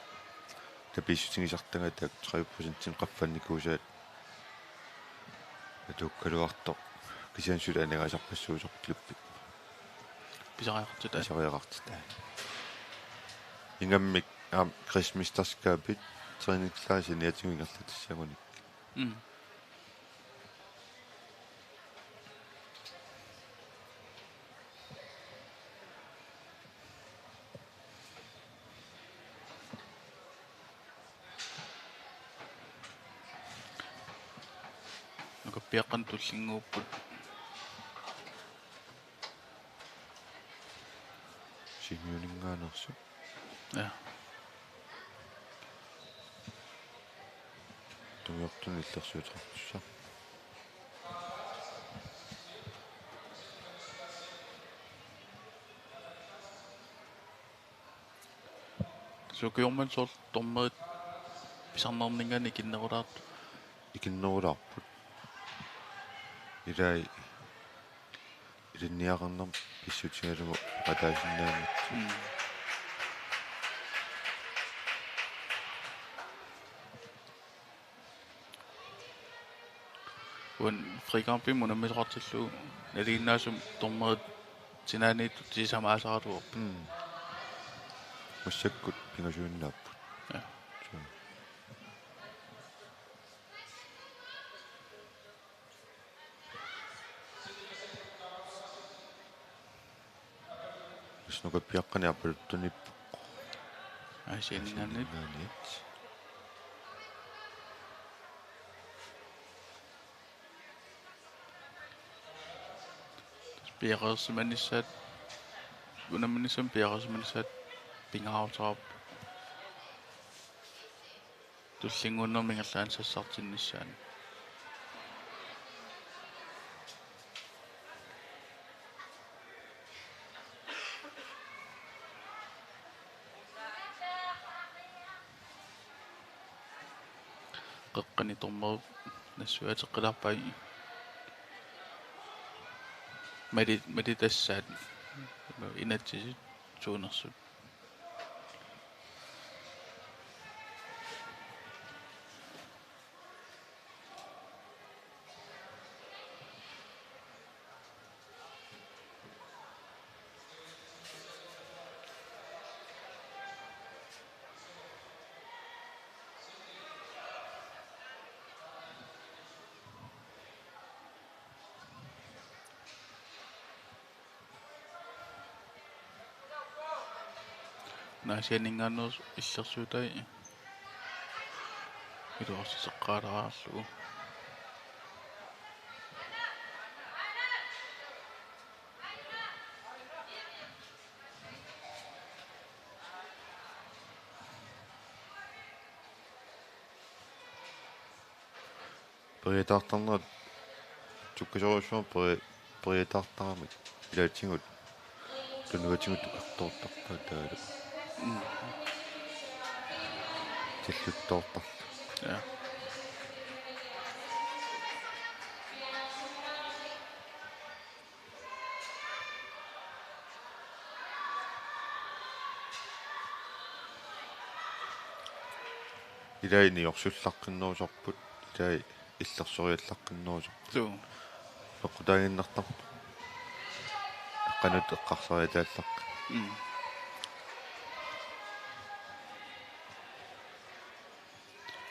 tapiissutigisartagaat taakku tredive procentinik qaffannikuusaat atuukkaluartoq kisianni suli aningaasarpassuusarpoq klubbi. Pisariaqartitaa. Pisariaqartitaa. Ingammik aamma kredsmesterskabit træningslejr saniatigut ingerlatissagunik. Mm. Nukappiaqqanut tullinnguupput. Sisimiuninngaanneersoq. Ja. Sungiortunut illersuuteqartussaq. Sukiorman soorlu dommerit pisarnerninngaanniit ikinnerulaartut. Ikinnerulaarput. Ilai ilinniagaqarnermut pissutigalugu ataasinnaanngitsoq. Mm. Uani frikampimut unammisoqartillugu nalinginnaasumik dommerit sinaaniittut sisamat aasaraluarput. Mm. Massakkut pingasuinnaapput. Ja. Suu. Snukappiaqqani aappaluttuniippoq. Aasianninngaanniit. Aasianninngaanniit. Piareersimanissaat, unamminissamut piareersimanissaat pingaaruteqarpoq. Tullinnguunnermi ingerlaannaq sassartinnissaanut. Qeqqani dommerit nassuiaateqqilaarpai. Mali-, malitassaat inatsisit suunersut. Aasianninngaanneersoq illersuutai iluarsiteqqaalaarlugu. Periataartarnerat sukkasoorujussuarmik peri-, periataartaramik ilaatigut tunuatigut tukartoortarpaat taavalu. Mm. Tilluttoortarput. Ja. Ilai niorsullaqqinnerusarput, ilai illersoriallaqqinnerusarput. Suu. Peqqutaaginnartarpoq. Qanoq eqqarsariataallaqqi. Mm.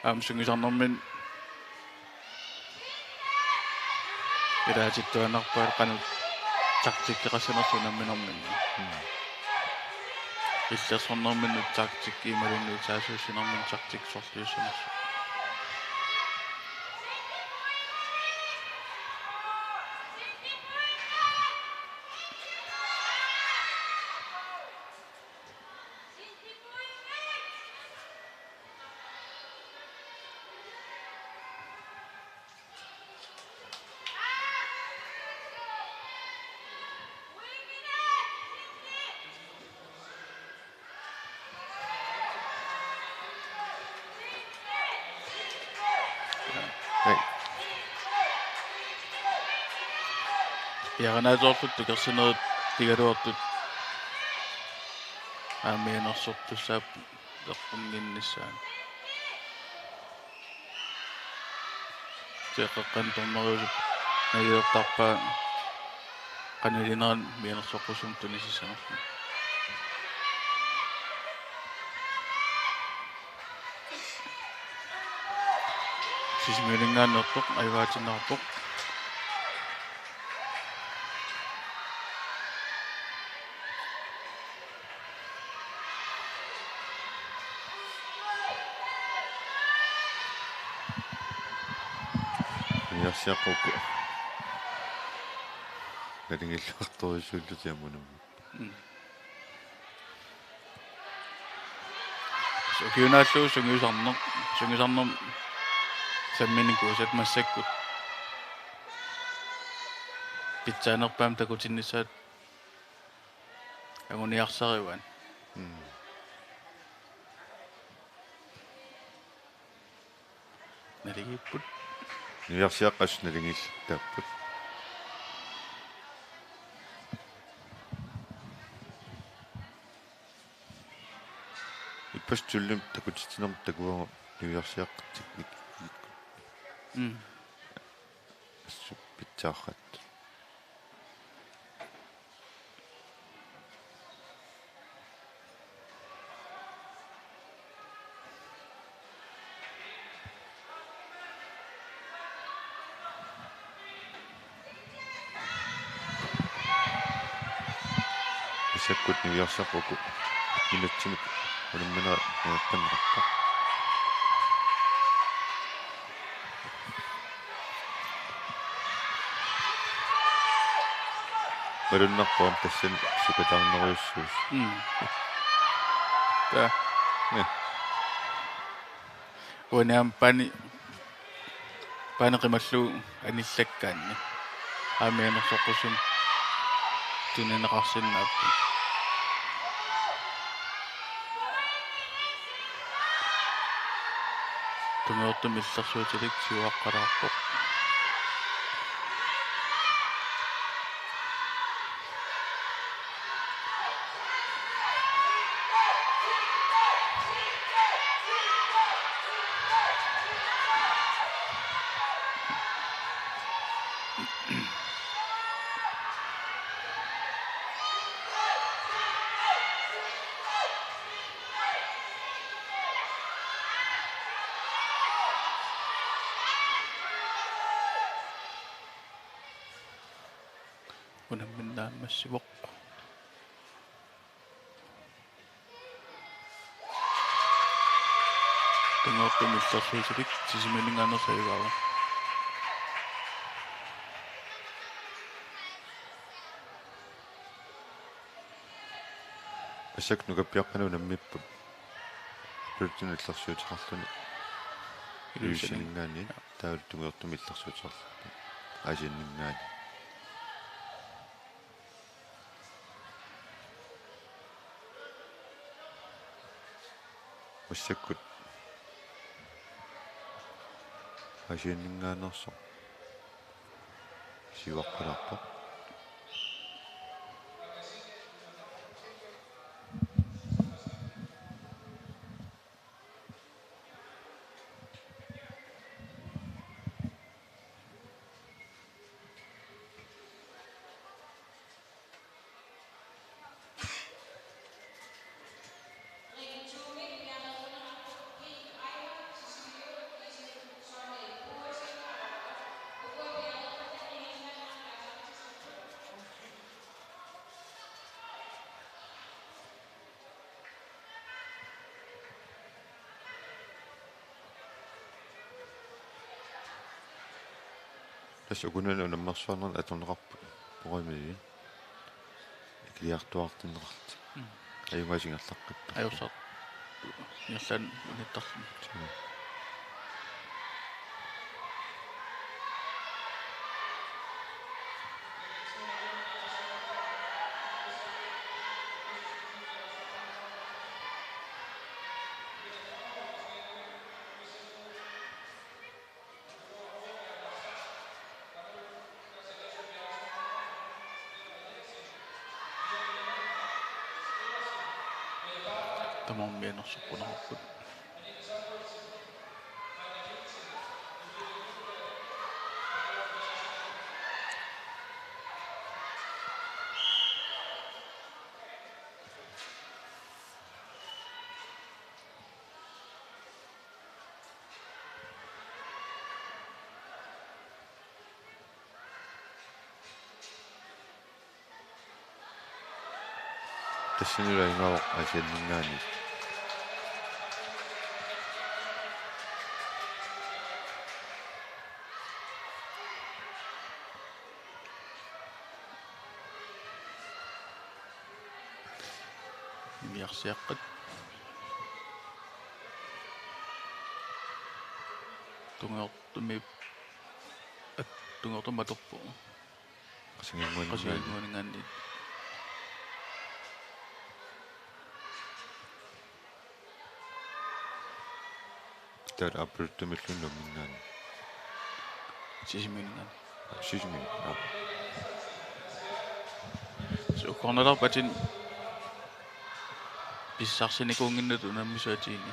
Aamma sungiusarnermini ilaatittuaannarpaat qanoq taktikkeqassanersoq unamminermini. Mm. Illersornermini taktikki imaluunniit saassussinermini taktikki sorliussanersoq. Hey. Piareernaatsorput tukersinerit pigaluartut aamma mianersortussaapput eqqunnginnissaanut. Teqeqqan torneriusup nagilertarpaa qanilineran mianersoqqusumik tunisissanersoq. Sisimiuninngaanneerpoq, ajugaatinneqarpoq. Niarsiaqqukku. Nalingilluartorujussuullutik aamma unammi. Mm. Ukiunaallugu sungiusarneq, sungiusarnermi Samminik kuusat massakkut pitsaanerpaamik takutinnissaat anguniarsarivaat. Mm. Naligiipput. Niviarsiaqqat naligiillaapput. Ippassaq tulliuttut takutitsinermut takuagut niviarsiaqqat teknikkikkut. Mm. Assut pitsaarrattut. Massakkut niviarsiaqqat uku minutsimik unamminerat nunappanneqarpoq. Malunnarpoq tassani sukataarnerujussuusoq. Mm. Taa. Ja. Uani aamma paani, paani qimallugu anillakkaanni. Aamma mianersoqqusumik tunineqarsinnaapput. Tungujortumik illersuutilik siuaqqalaarpoq. Unammineq naammassivoq. Tungujortumik illersuutilik Sisimiuninngaanneersoq ajugaavoq. Massakkut nukappiaqqani unammipput. Ilulissani illersuuteqarluni. Ilulissani. Ilulissaninngaanniit. Taavalu tungujortumik illersuuteqarluni. Aasianninngaanniit. Massakkut Aasianninngaanneersoq siuaqqalaarpoq. Tassa ukunani unammersuarnerni atorneqarput programmimi. Ikiliartuaartinneqarlutik. Mm. Ajugaasut ingerlaqqipparput. Ajorsartut. Ingerlaannaq unittarluni. Mm. Tamarmik mianersoqquneqarput. Tassanilu ajugaavoq Aasianninngaanniit. Niviarsiaqqat. Tungujortumik, at-, Tungujortumik atorpoq. Qasigiannguaninngaanniit. Qasigiannguaninngaanniit. Taava aappaluttumilluunniit unamminngaanniit. Sisimiuninngaanniit. Sisimiuni, aap. Sukkornalaarpatin pissarsinikuunnginnatut unammisut atiini.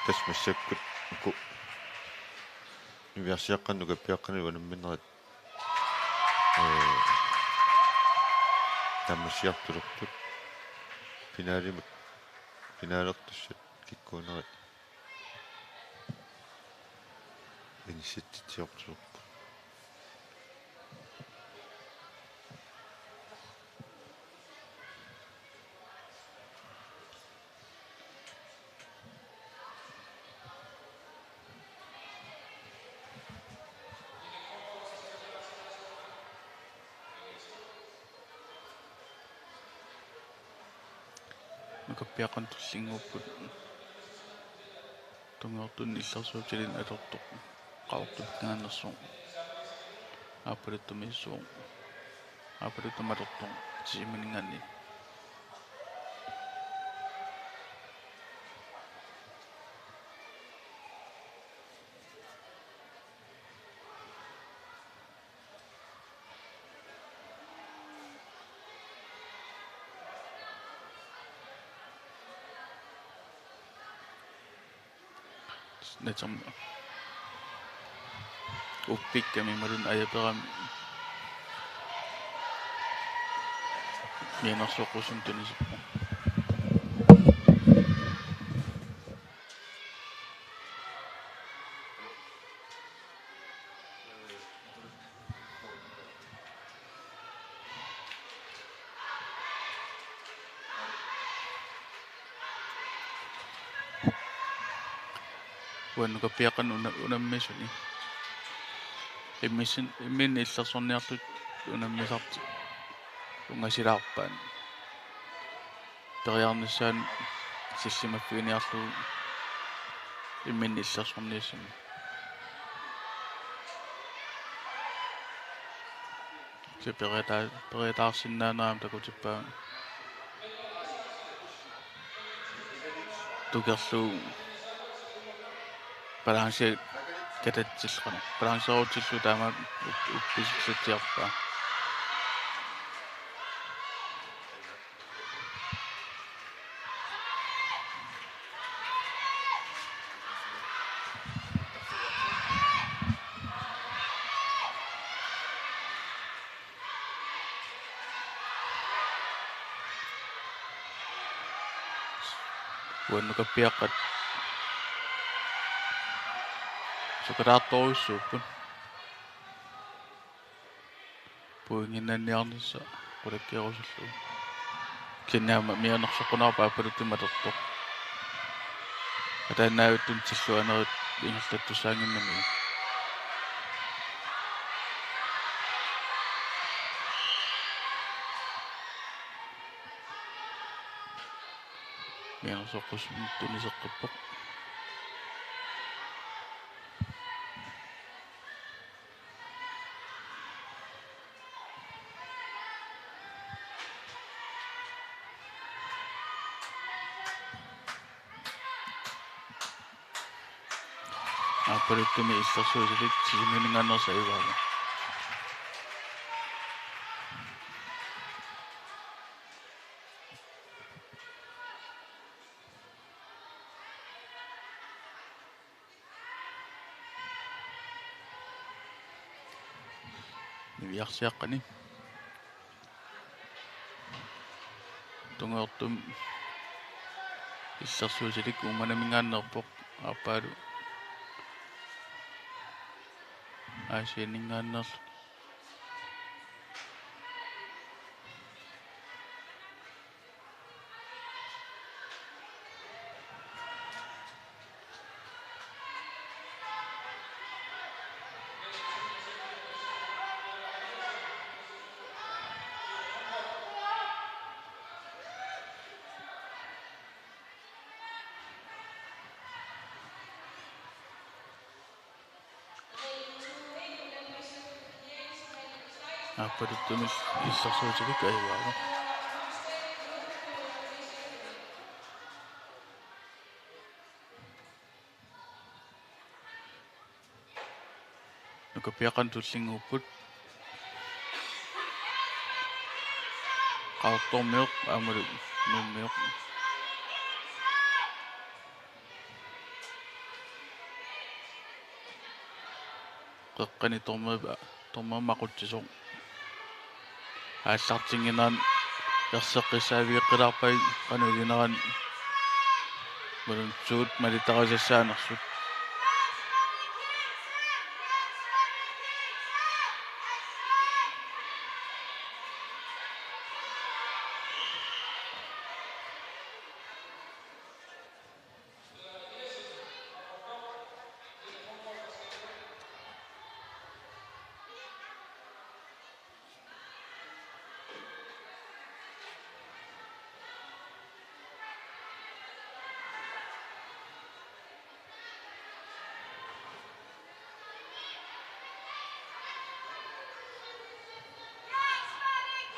Tassa massakkut uku niviarsiaqqanut nukappiaqqanut unamminerat, ee, naammassiartulerput, finalimut, finalertussat kikkuunerat inissitsitsiortulerput. Nukappiaqqanut tullinnguupput. Tungujortumik illersuutilinnik atortoq. Qaqortuminngaanneersoq. Aappaluttumiissuuvoq. Aappaluttumik atortoq. Sisimiuninngaanniit. Naterm-, uppikkami imaluunniit ajaperami mianersoqqussummik tunisippoq. Uanga nukappiaqqanut una-, unammisuni. Immiussin-, imminni illersorniarlutik unammisartik ungasilaarpaat. Periarnissaanut sillimaffiiniarlugu imminni illersorniassammat. Kisianni periata-, periataarsinnaanermut takutippaa tukerlugu balanci katatsillugu, balanceerutillugu taama up-, uppisitsiarpaa. Uanga nukappiaqqat sukataartorujussuupput. Pointinnanniarnissaq qulakkeerusullugu. Kisianni aamma mianersoqqunerpaaq aappaluttumik atortoq. Ataannaavittunik tilluanerit ingerlattussaannginnamigit. Mianersoqqussummik tuniseqqippoq. Aappaluttumik illersuutilik Sisimiuninngaanneersoq ajugaavoq. Niviarsiaqqani. Tungujortumik illersuutilik Uummannaminngaanneerpoq aappaalu Aasianninngaanneerluni. Aappaluttumik illersuutilik ajugaavoq. Nukappiaqqat tullinnguupput. Qaqortormioq aammalu Nuummioq. Qeqqani torma-, tormaamma aqutsisoq. Aallartinnginnerani erseqqissaavigeqqilaarpai qanoq ilinerani. Malunsuut malittarisassaanersut.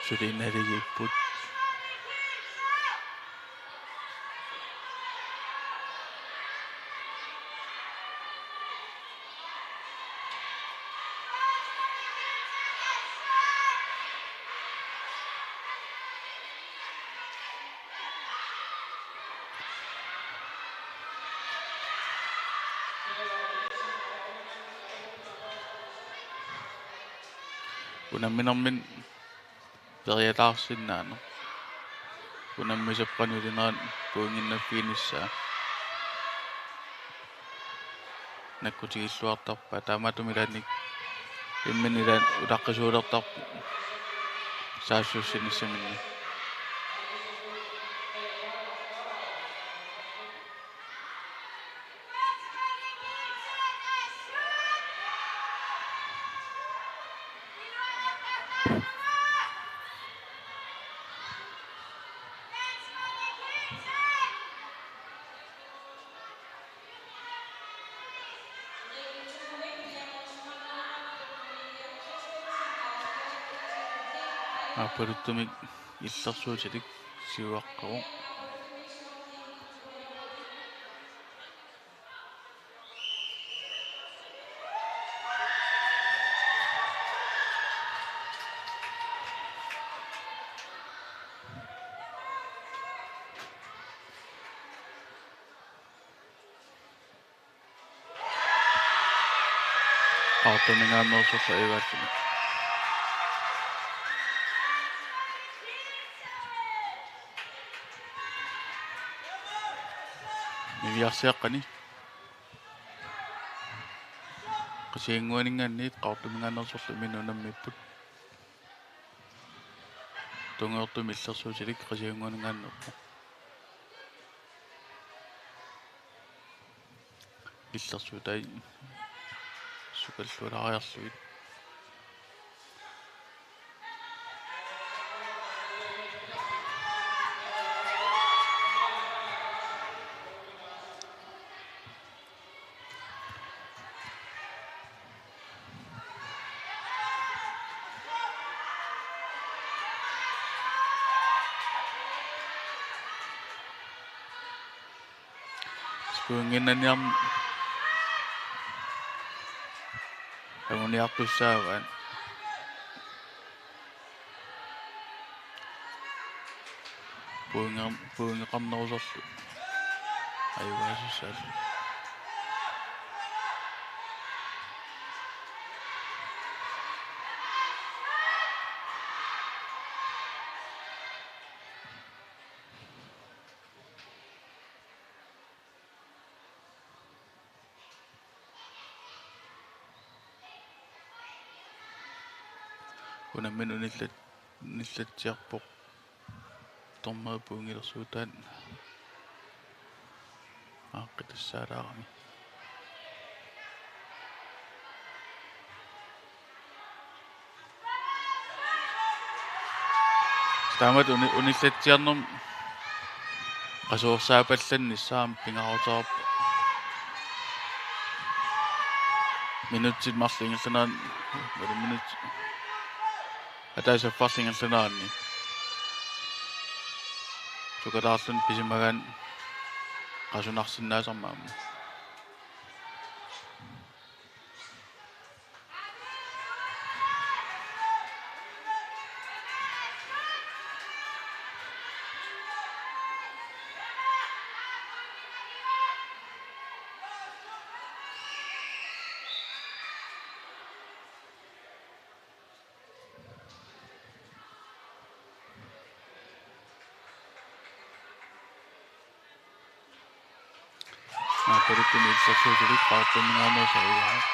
Suli naligiipput. Unamminermini periataarsinnaaneq. Unammisap qanoq ilinerani pointinnaffiginissaa nakkutigilluartarpaat, taamaattumik ilaanni imminut ilaanni utaqqisuulertarpoq saassussinissaminnik. Aappaluttumik illersuutilik siuaqqavoq. Qaqortuminngaanneersorlu ajugaassammata. Niviarsiaqqani. Qasigiannguaninngaanniit Qaqortuminngaanneersorlu imminut unammipput. Tungaanut illersuutilik Qasigiannguaninngaanneerpoq. Illersuutai sukallualaariarlugit. Pointinnanniarneq anguniartussaavaat. Pointi-, pointeqarnerusorlu ajugaasussaallu. Unammineq unillat-, unillatsiarpoq. Tormaapput ungilersuutaat aaqqitassaalaarami. Taamatut uni-, unillatsiarnermi qasuersaapallannissaa aamma pingaaruteqarpoq. Minutsit marluk ingerlaneranni, minutsit. Ataaseq affarlu ingerlaneranni. Sukataarluni pisimagaanni qasunarsinnaasarmat aamma. Naappaluttuni illersuisulik Qaqortuminngaanneersoq uagut.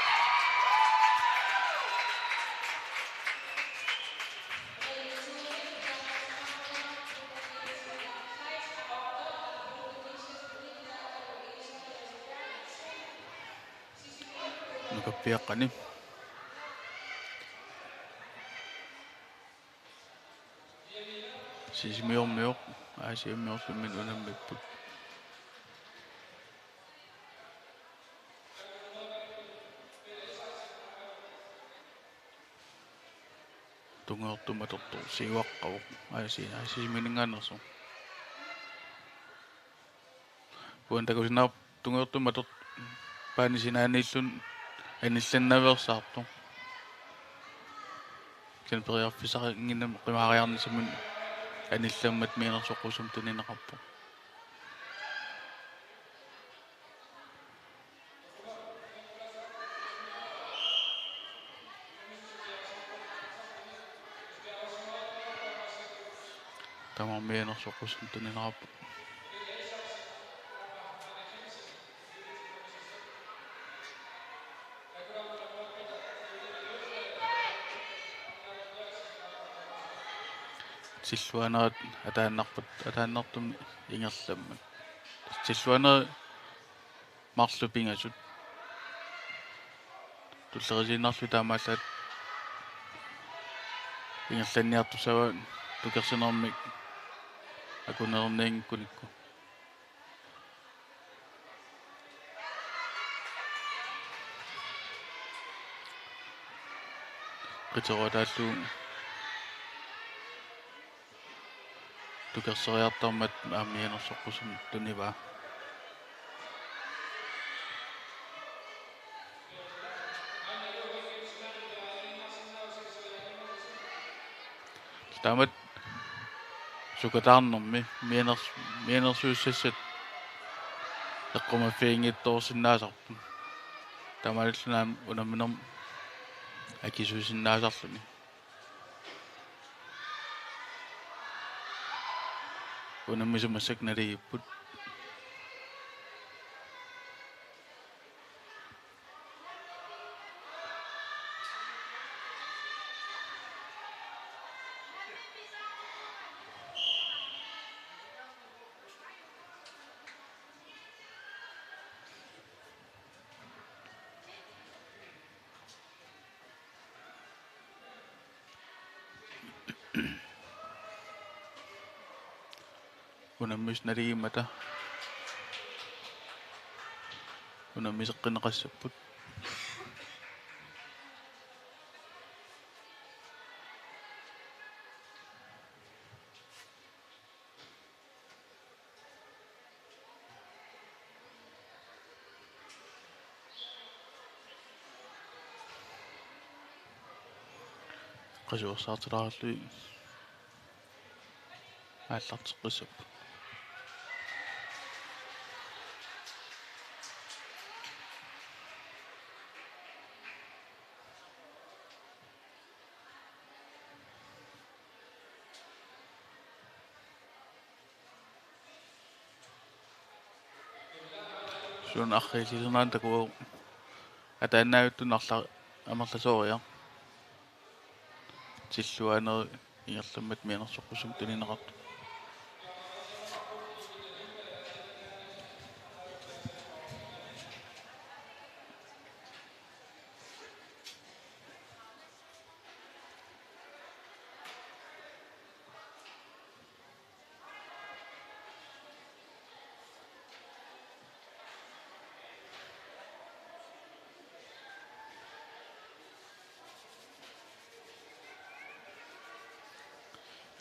Nukappiaqqani. Sisimiormiut, Aasiammiorlumi unammipput. Tungujortumik atortoq siuaqqavoq, Aasi-, Aasiamminngaanneersoq. Uani takusinnaavarput tungujortumik atortoq paani sinaaniilluni anillannaveersaartoq. Kisianni periarfissaqannginnami qimaariarnissamut anillammat mianersoqqusumik tunineqarpoq. Tamarmik mianersoqqusumik tunineqarput. Silluanerit ataannarput, ataannartumik ingerlammat. Silluanerit marluk pingasut. Tullerisiinnarlugit taamaallaat ingerlanniartussavaat tukersinermik akunnerinnianngikkunikku. Qiteruataallu tukerseriartarmat aamma mianersoqqusumik tunivaa. Taamatut sukataarnermi mianers-, mianersuussassat eqqumaffiginngitsoorsinnaasarput. Taamaalilluni aamma unamminermi akisuusinnaasarluni. Unammisut massakkut naligipput. Unammisut naligimmata unammiseqqinneqassapput. Qasuersaartilaarlugit aallarteqqissapput. Suna arriillilernerani takuvoq ataannaavittunut arla-, amerlasooriarluni. Silluanerit ingerlammat mianersoqqusumik tunineqartut.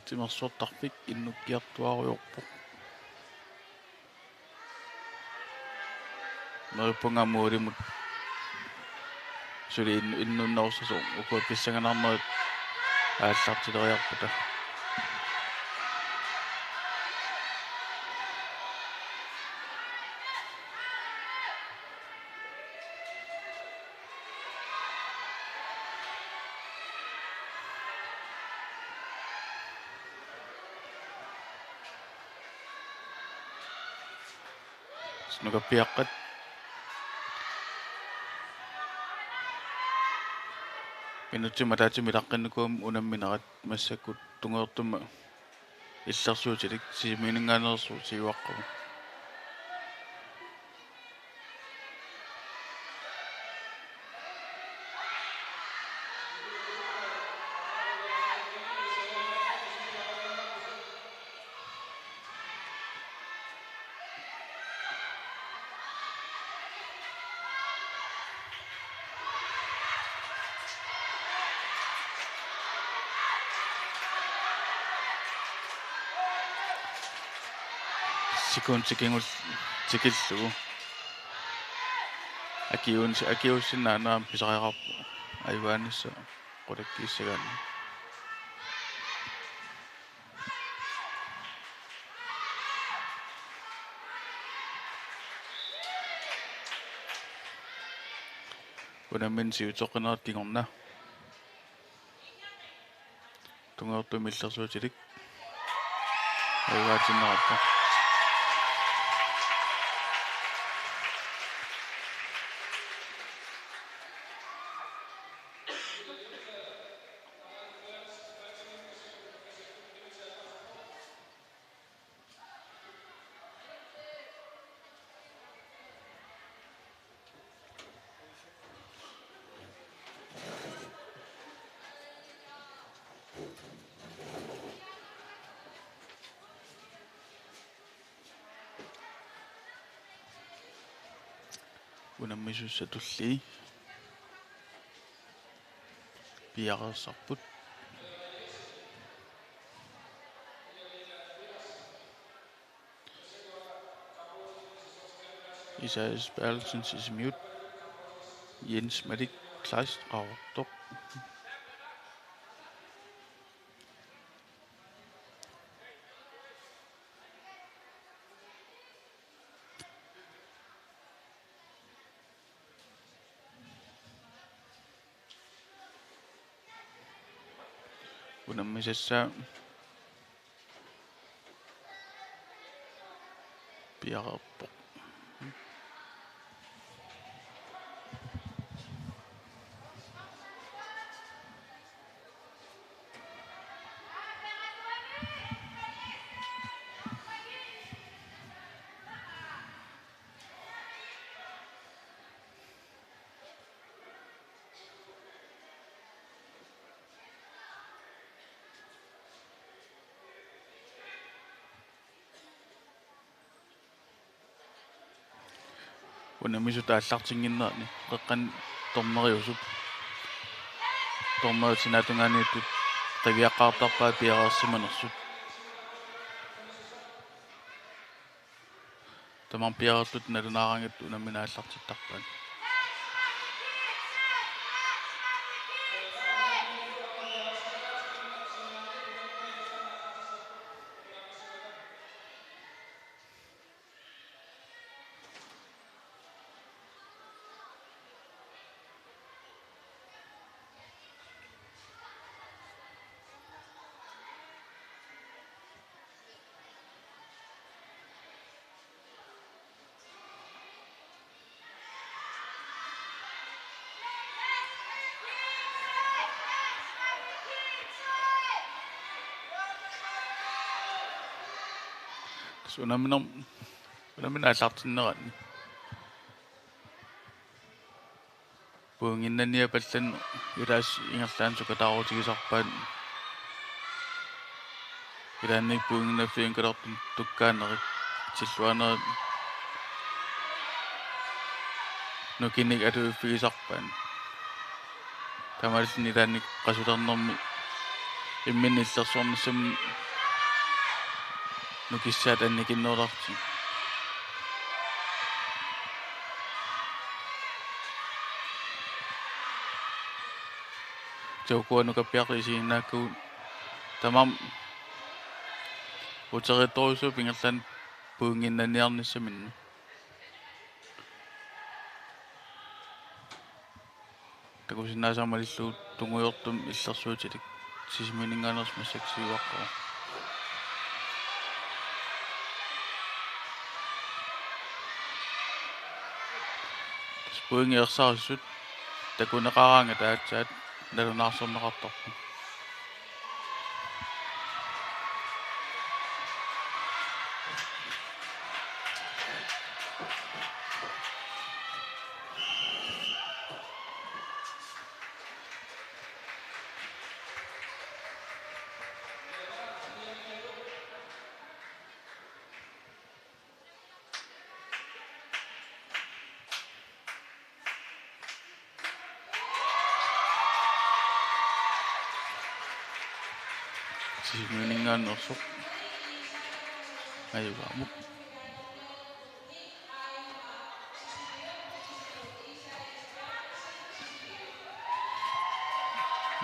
Timersortarfik innukkiartuaarujoorpoq. Neriuppunga aamma målimut suli in-, innunnerussasoq, ukua pissanganarnerit aallartileriarpata. Snukappiaqqat. Minutsimik ataatsimik ilaqqinnikuummat unamminerat, massakkut tungujortumik illersuutilik Sisimiuninngaanneersoq siuaqqagut. Sekund tikingul-, tikillugu. Akiuun-, akiuussinnaanera pisariaqarpoq ajugaanissaq qulakkiissagaanni. Unammineq siutoqqinerat kingorna. Tungujortumik illersuutilik. Ajugaatinneqarpoq. Unammisussat tullii piareersarput. Isaias Berthelsen, Sisimiut. Jens Malik Kleist, Qaqortoq. Unammisassaat piareerpoq. Unammisut aallartinnginnerani qeqqani dommeriusup. Dommerit sinaatungaaniittut qiviaqqaartarpaat piareersimanersut. Tamarmik piareerlutik nalunaaraangatta unammineq aallartittarpaat. Tassa unammineq, unammineq aallartinnerani. Pointinnanniap allanut ilaasa ingerlaannaq sukataarutigisarpaat. Ilaanni pointinnaffiit angalartut tukkaanerit, tilluanerit nukinnik atuiffigisarpaat. Taamaalilluni ilaanni qasulernermi Imminut illersornissamut nukissaat annikinnerulerlutik. T H K-p nukappiartut isiginnaakkagut tamarmik uteriittorujussuupput ingerlaannaq pointinnanniarnissaminnut. Takusinnaasaat malillugu tungujortumik illersuutilik Sisimiuninngaanneersoq massakkut siuarpoq. Tassa pointit ersarissut takuneqaraangat aatsaat nalunaarsorneqartarpoq. Sisimiuninngaanneersoq. Ajugaamut.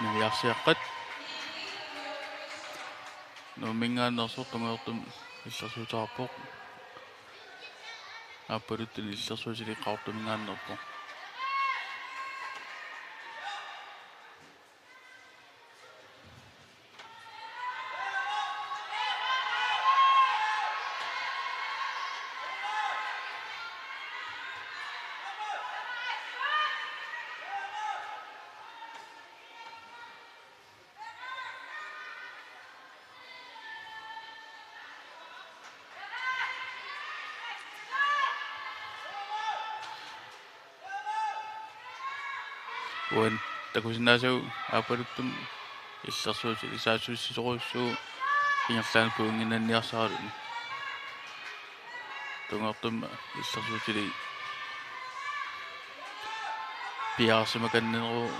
Niviarsiaqqat. Nuumminngaanneersoq tungujortumik illersuuteqarpoq. Aappaluttunik illersuutilik Qaqortuminngaanneerpoq. Uani takusinnaasagut aappaluttumik illersuutilik saassussisorujussuuvoq ingerlaannaq pointinnanniarsaraluni. Tungujortumik illersuutilik piareersimakanneruvoq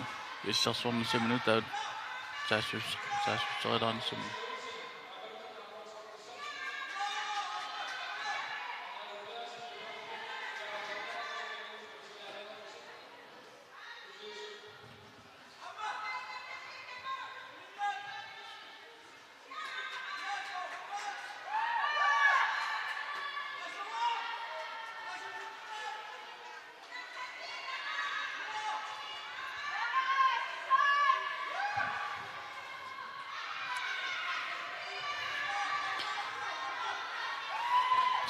illersornissaminut taava saassus-, saassusserilaarnissaminut.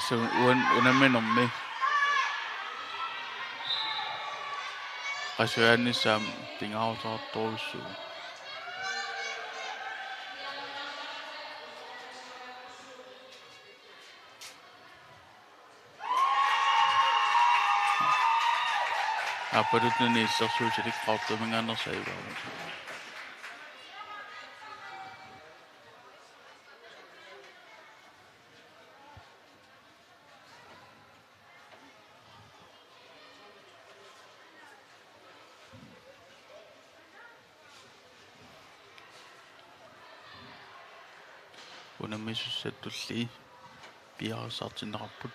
Su-, un-, unamminermi qasujaannissaat pingaaruteqartorujussuuvoq. Aappaluttunik illersuutilik Qaqortuminngaanneersoq ajugaavoq. Unammisussattulli piareersartinneqarput.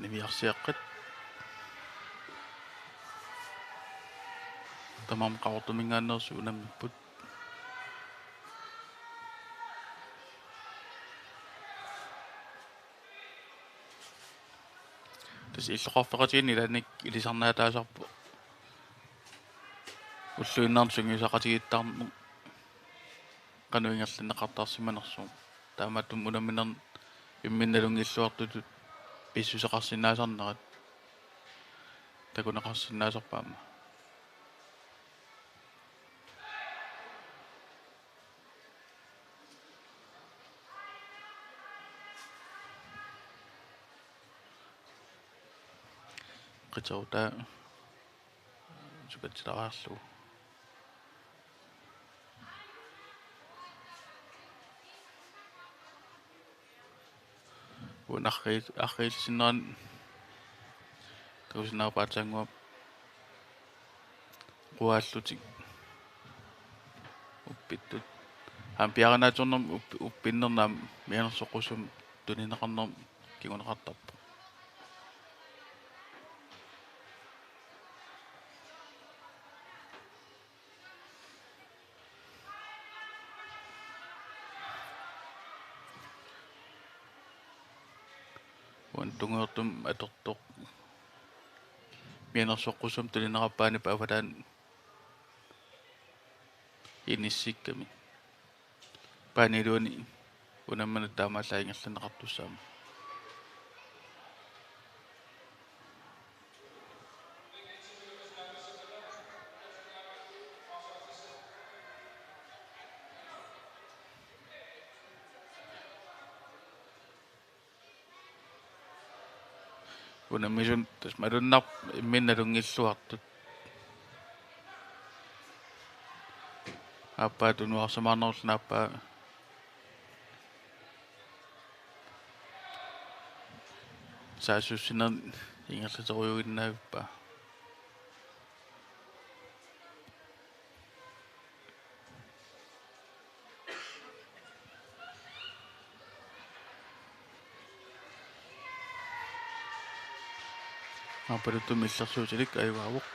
Niviarsiaqqat. Tamarmik Qaqortuminngaanneersut unammipput. Tassa illoqarfeqatigiinni ilaannik ilisarnaataasarpoq. Ulluinnarni sungiusaqatigiittarneq. qanoq ingerlanneqartarsimanersoq. Taamaattumik unamminermi imminut nalunngilluartutut pissuseqarsinnaasarnerat takuneqarsinnaasarpoq aamma. Qiterutaa sukatsilaariarlugu. Uani arriil-, arriilsinnaanngilaq takusinnaavarput aatsaannguaq quaallutik uppittut. Aamma piarinaatsumik uppi-, uppinnermi aamma mianersoqqussummik tunineqarnermut kinguneqartarpoq. Uani tungujortumik atortoq mianersoqqussummik tunineqarpoq paanip avalaani inissikkami. Paaniluani unammineq taamaallaat ingerlanneqartussaammat. Unammisut tassa malunnarpoq imminut nalunngilluartut. Aappaa tunuarsimaarnerullutik aappaa saassussineq ingerlaterujuinnavippaa. Aappaluttumik illersuutilik ajugaavoq.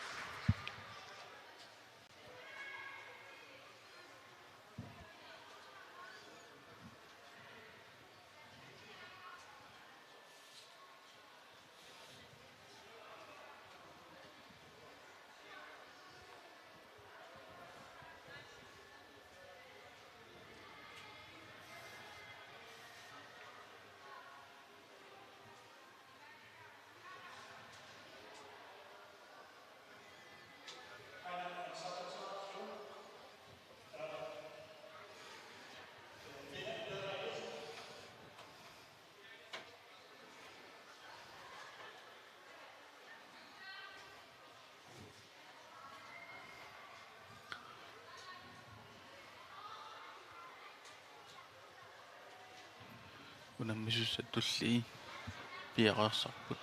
Unammisussat tullii piareersarput.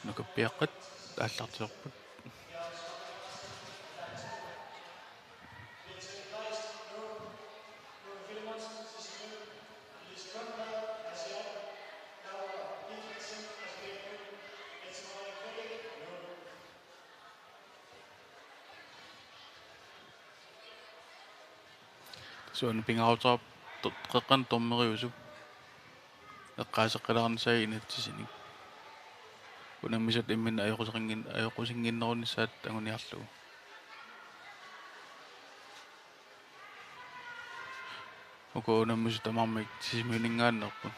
Nukappiaqqat aallartilerput. Suut pingaaruteqarput to-, qeqqanut dommeriusup eqqaaseqqilaarnissaa inatsisinik. Unammisut imminnut ajoqusinnginnerunissaat anguniarlugu. Uku unammisut tamarmik Sisimiuninngaanneerput.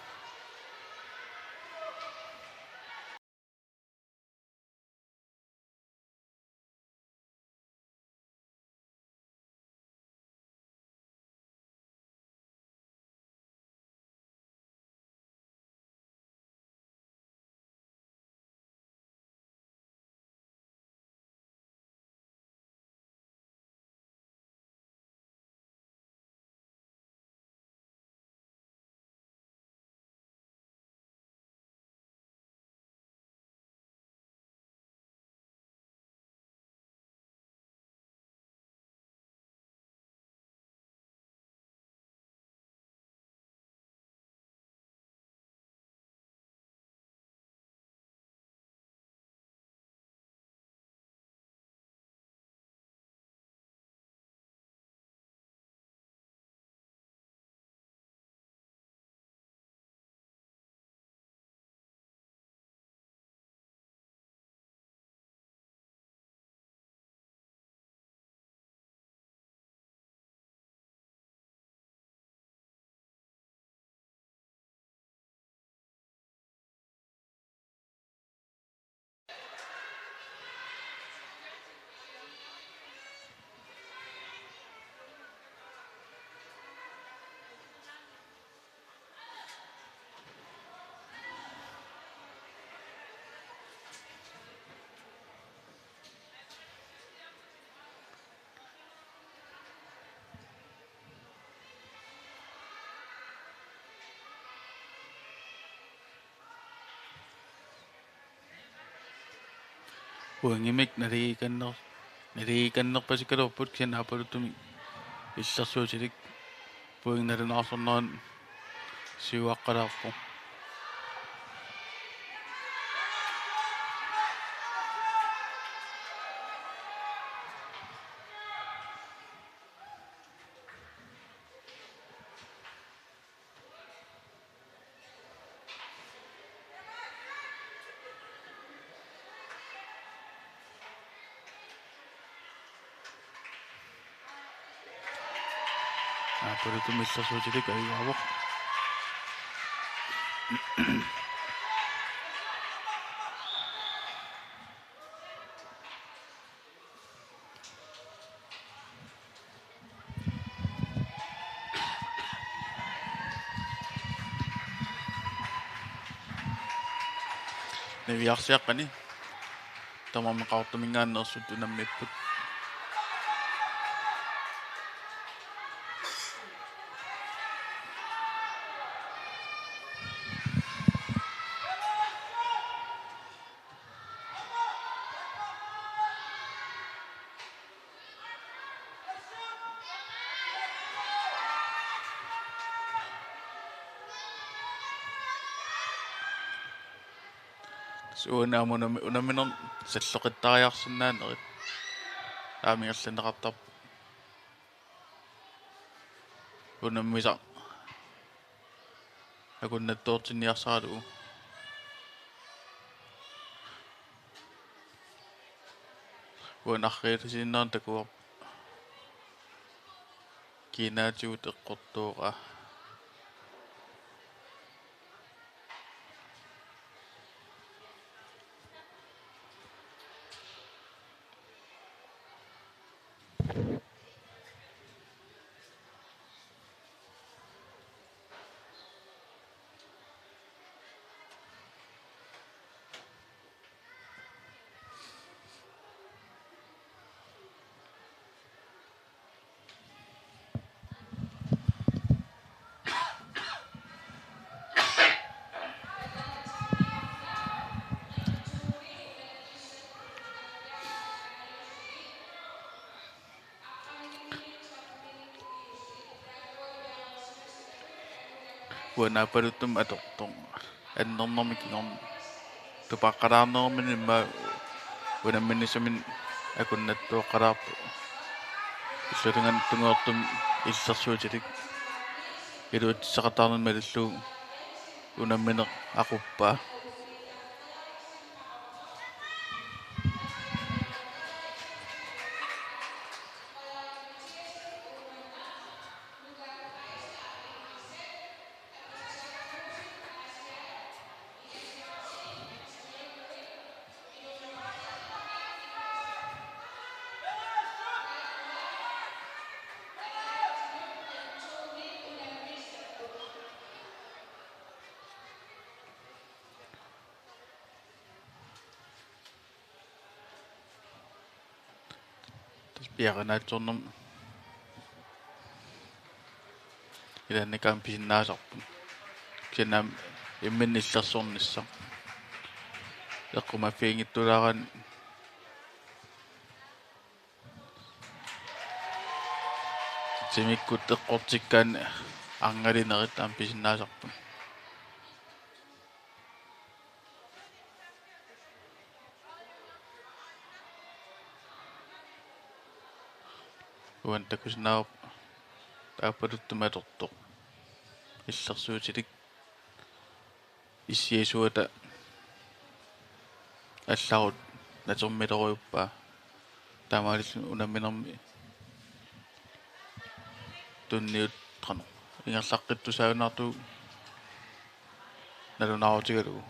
Pointimik naligikanner-, naligikannerpasikkaluarput, kisianni Aappaluttumi illersuutilik point nalunaarsorneranut siuaqqalaarpoq. Aappaluttumi illersuutilik ajugaavoq. Niviarsiaqqani tamarmik Qaqortuminngaanneersut unammipput. Suunaamut unami-, unamminermi salloqittariarsinnaanerit aamma ingerlanneqartarput. Unammisaq akunnattoortinniarsaralugu. Uani arriilisiinnarlugu takuarput kiinaatigut eqqortooraa. Uani Aappaluttumi atortoq annernermi kingorna tupaqqalaarnerumini immaqa unamminissamini akunnattoortaraluarpoq. Illuatungaani tungaanut illersuutilik iluatsissaqartarnermut malillugu unammineq aquppaa. Tassa piareernaatsornermi ilaanni aamma pisinnaasarput. Kisianni aamma imminut illersornissaq. Eqqumaffiginngitsulaaraanni timikkut eqqortikkaanni arnalinerit aamma pisinnaasarput. Uani takusinnaavarput Aappaluttumi atortoq illersuutilik issiasuata allarut natermilerujuppaa. Taamaalilluni unamminermi tunniuttut qanoq ingerlaqqittussaaginnartugut nalunaarutigalugu.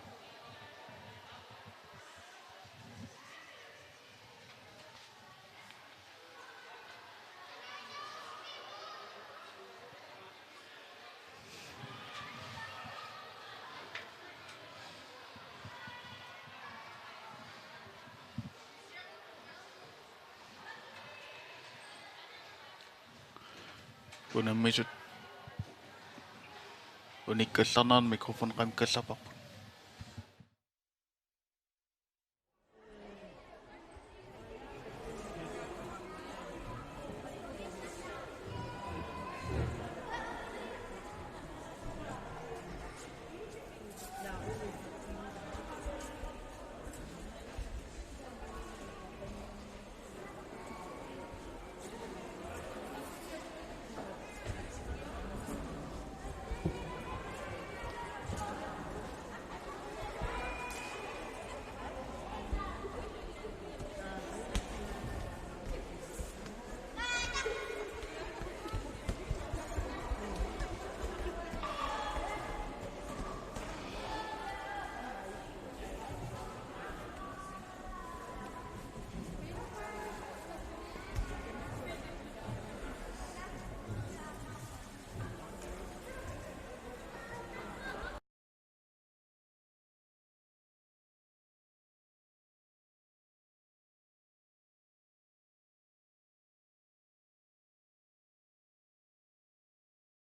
Unammisut unikkallarneranni mikrofoni qamikkallarparput.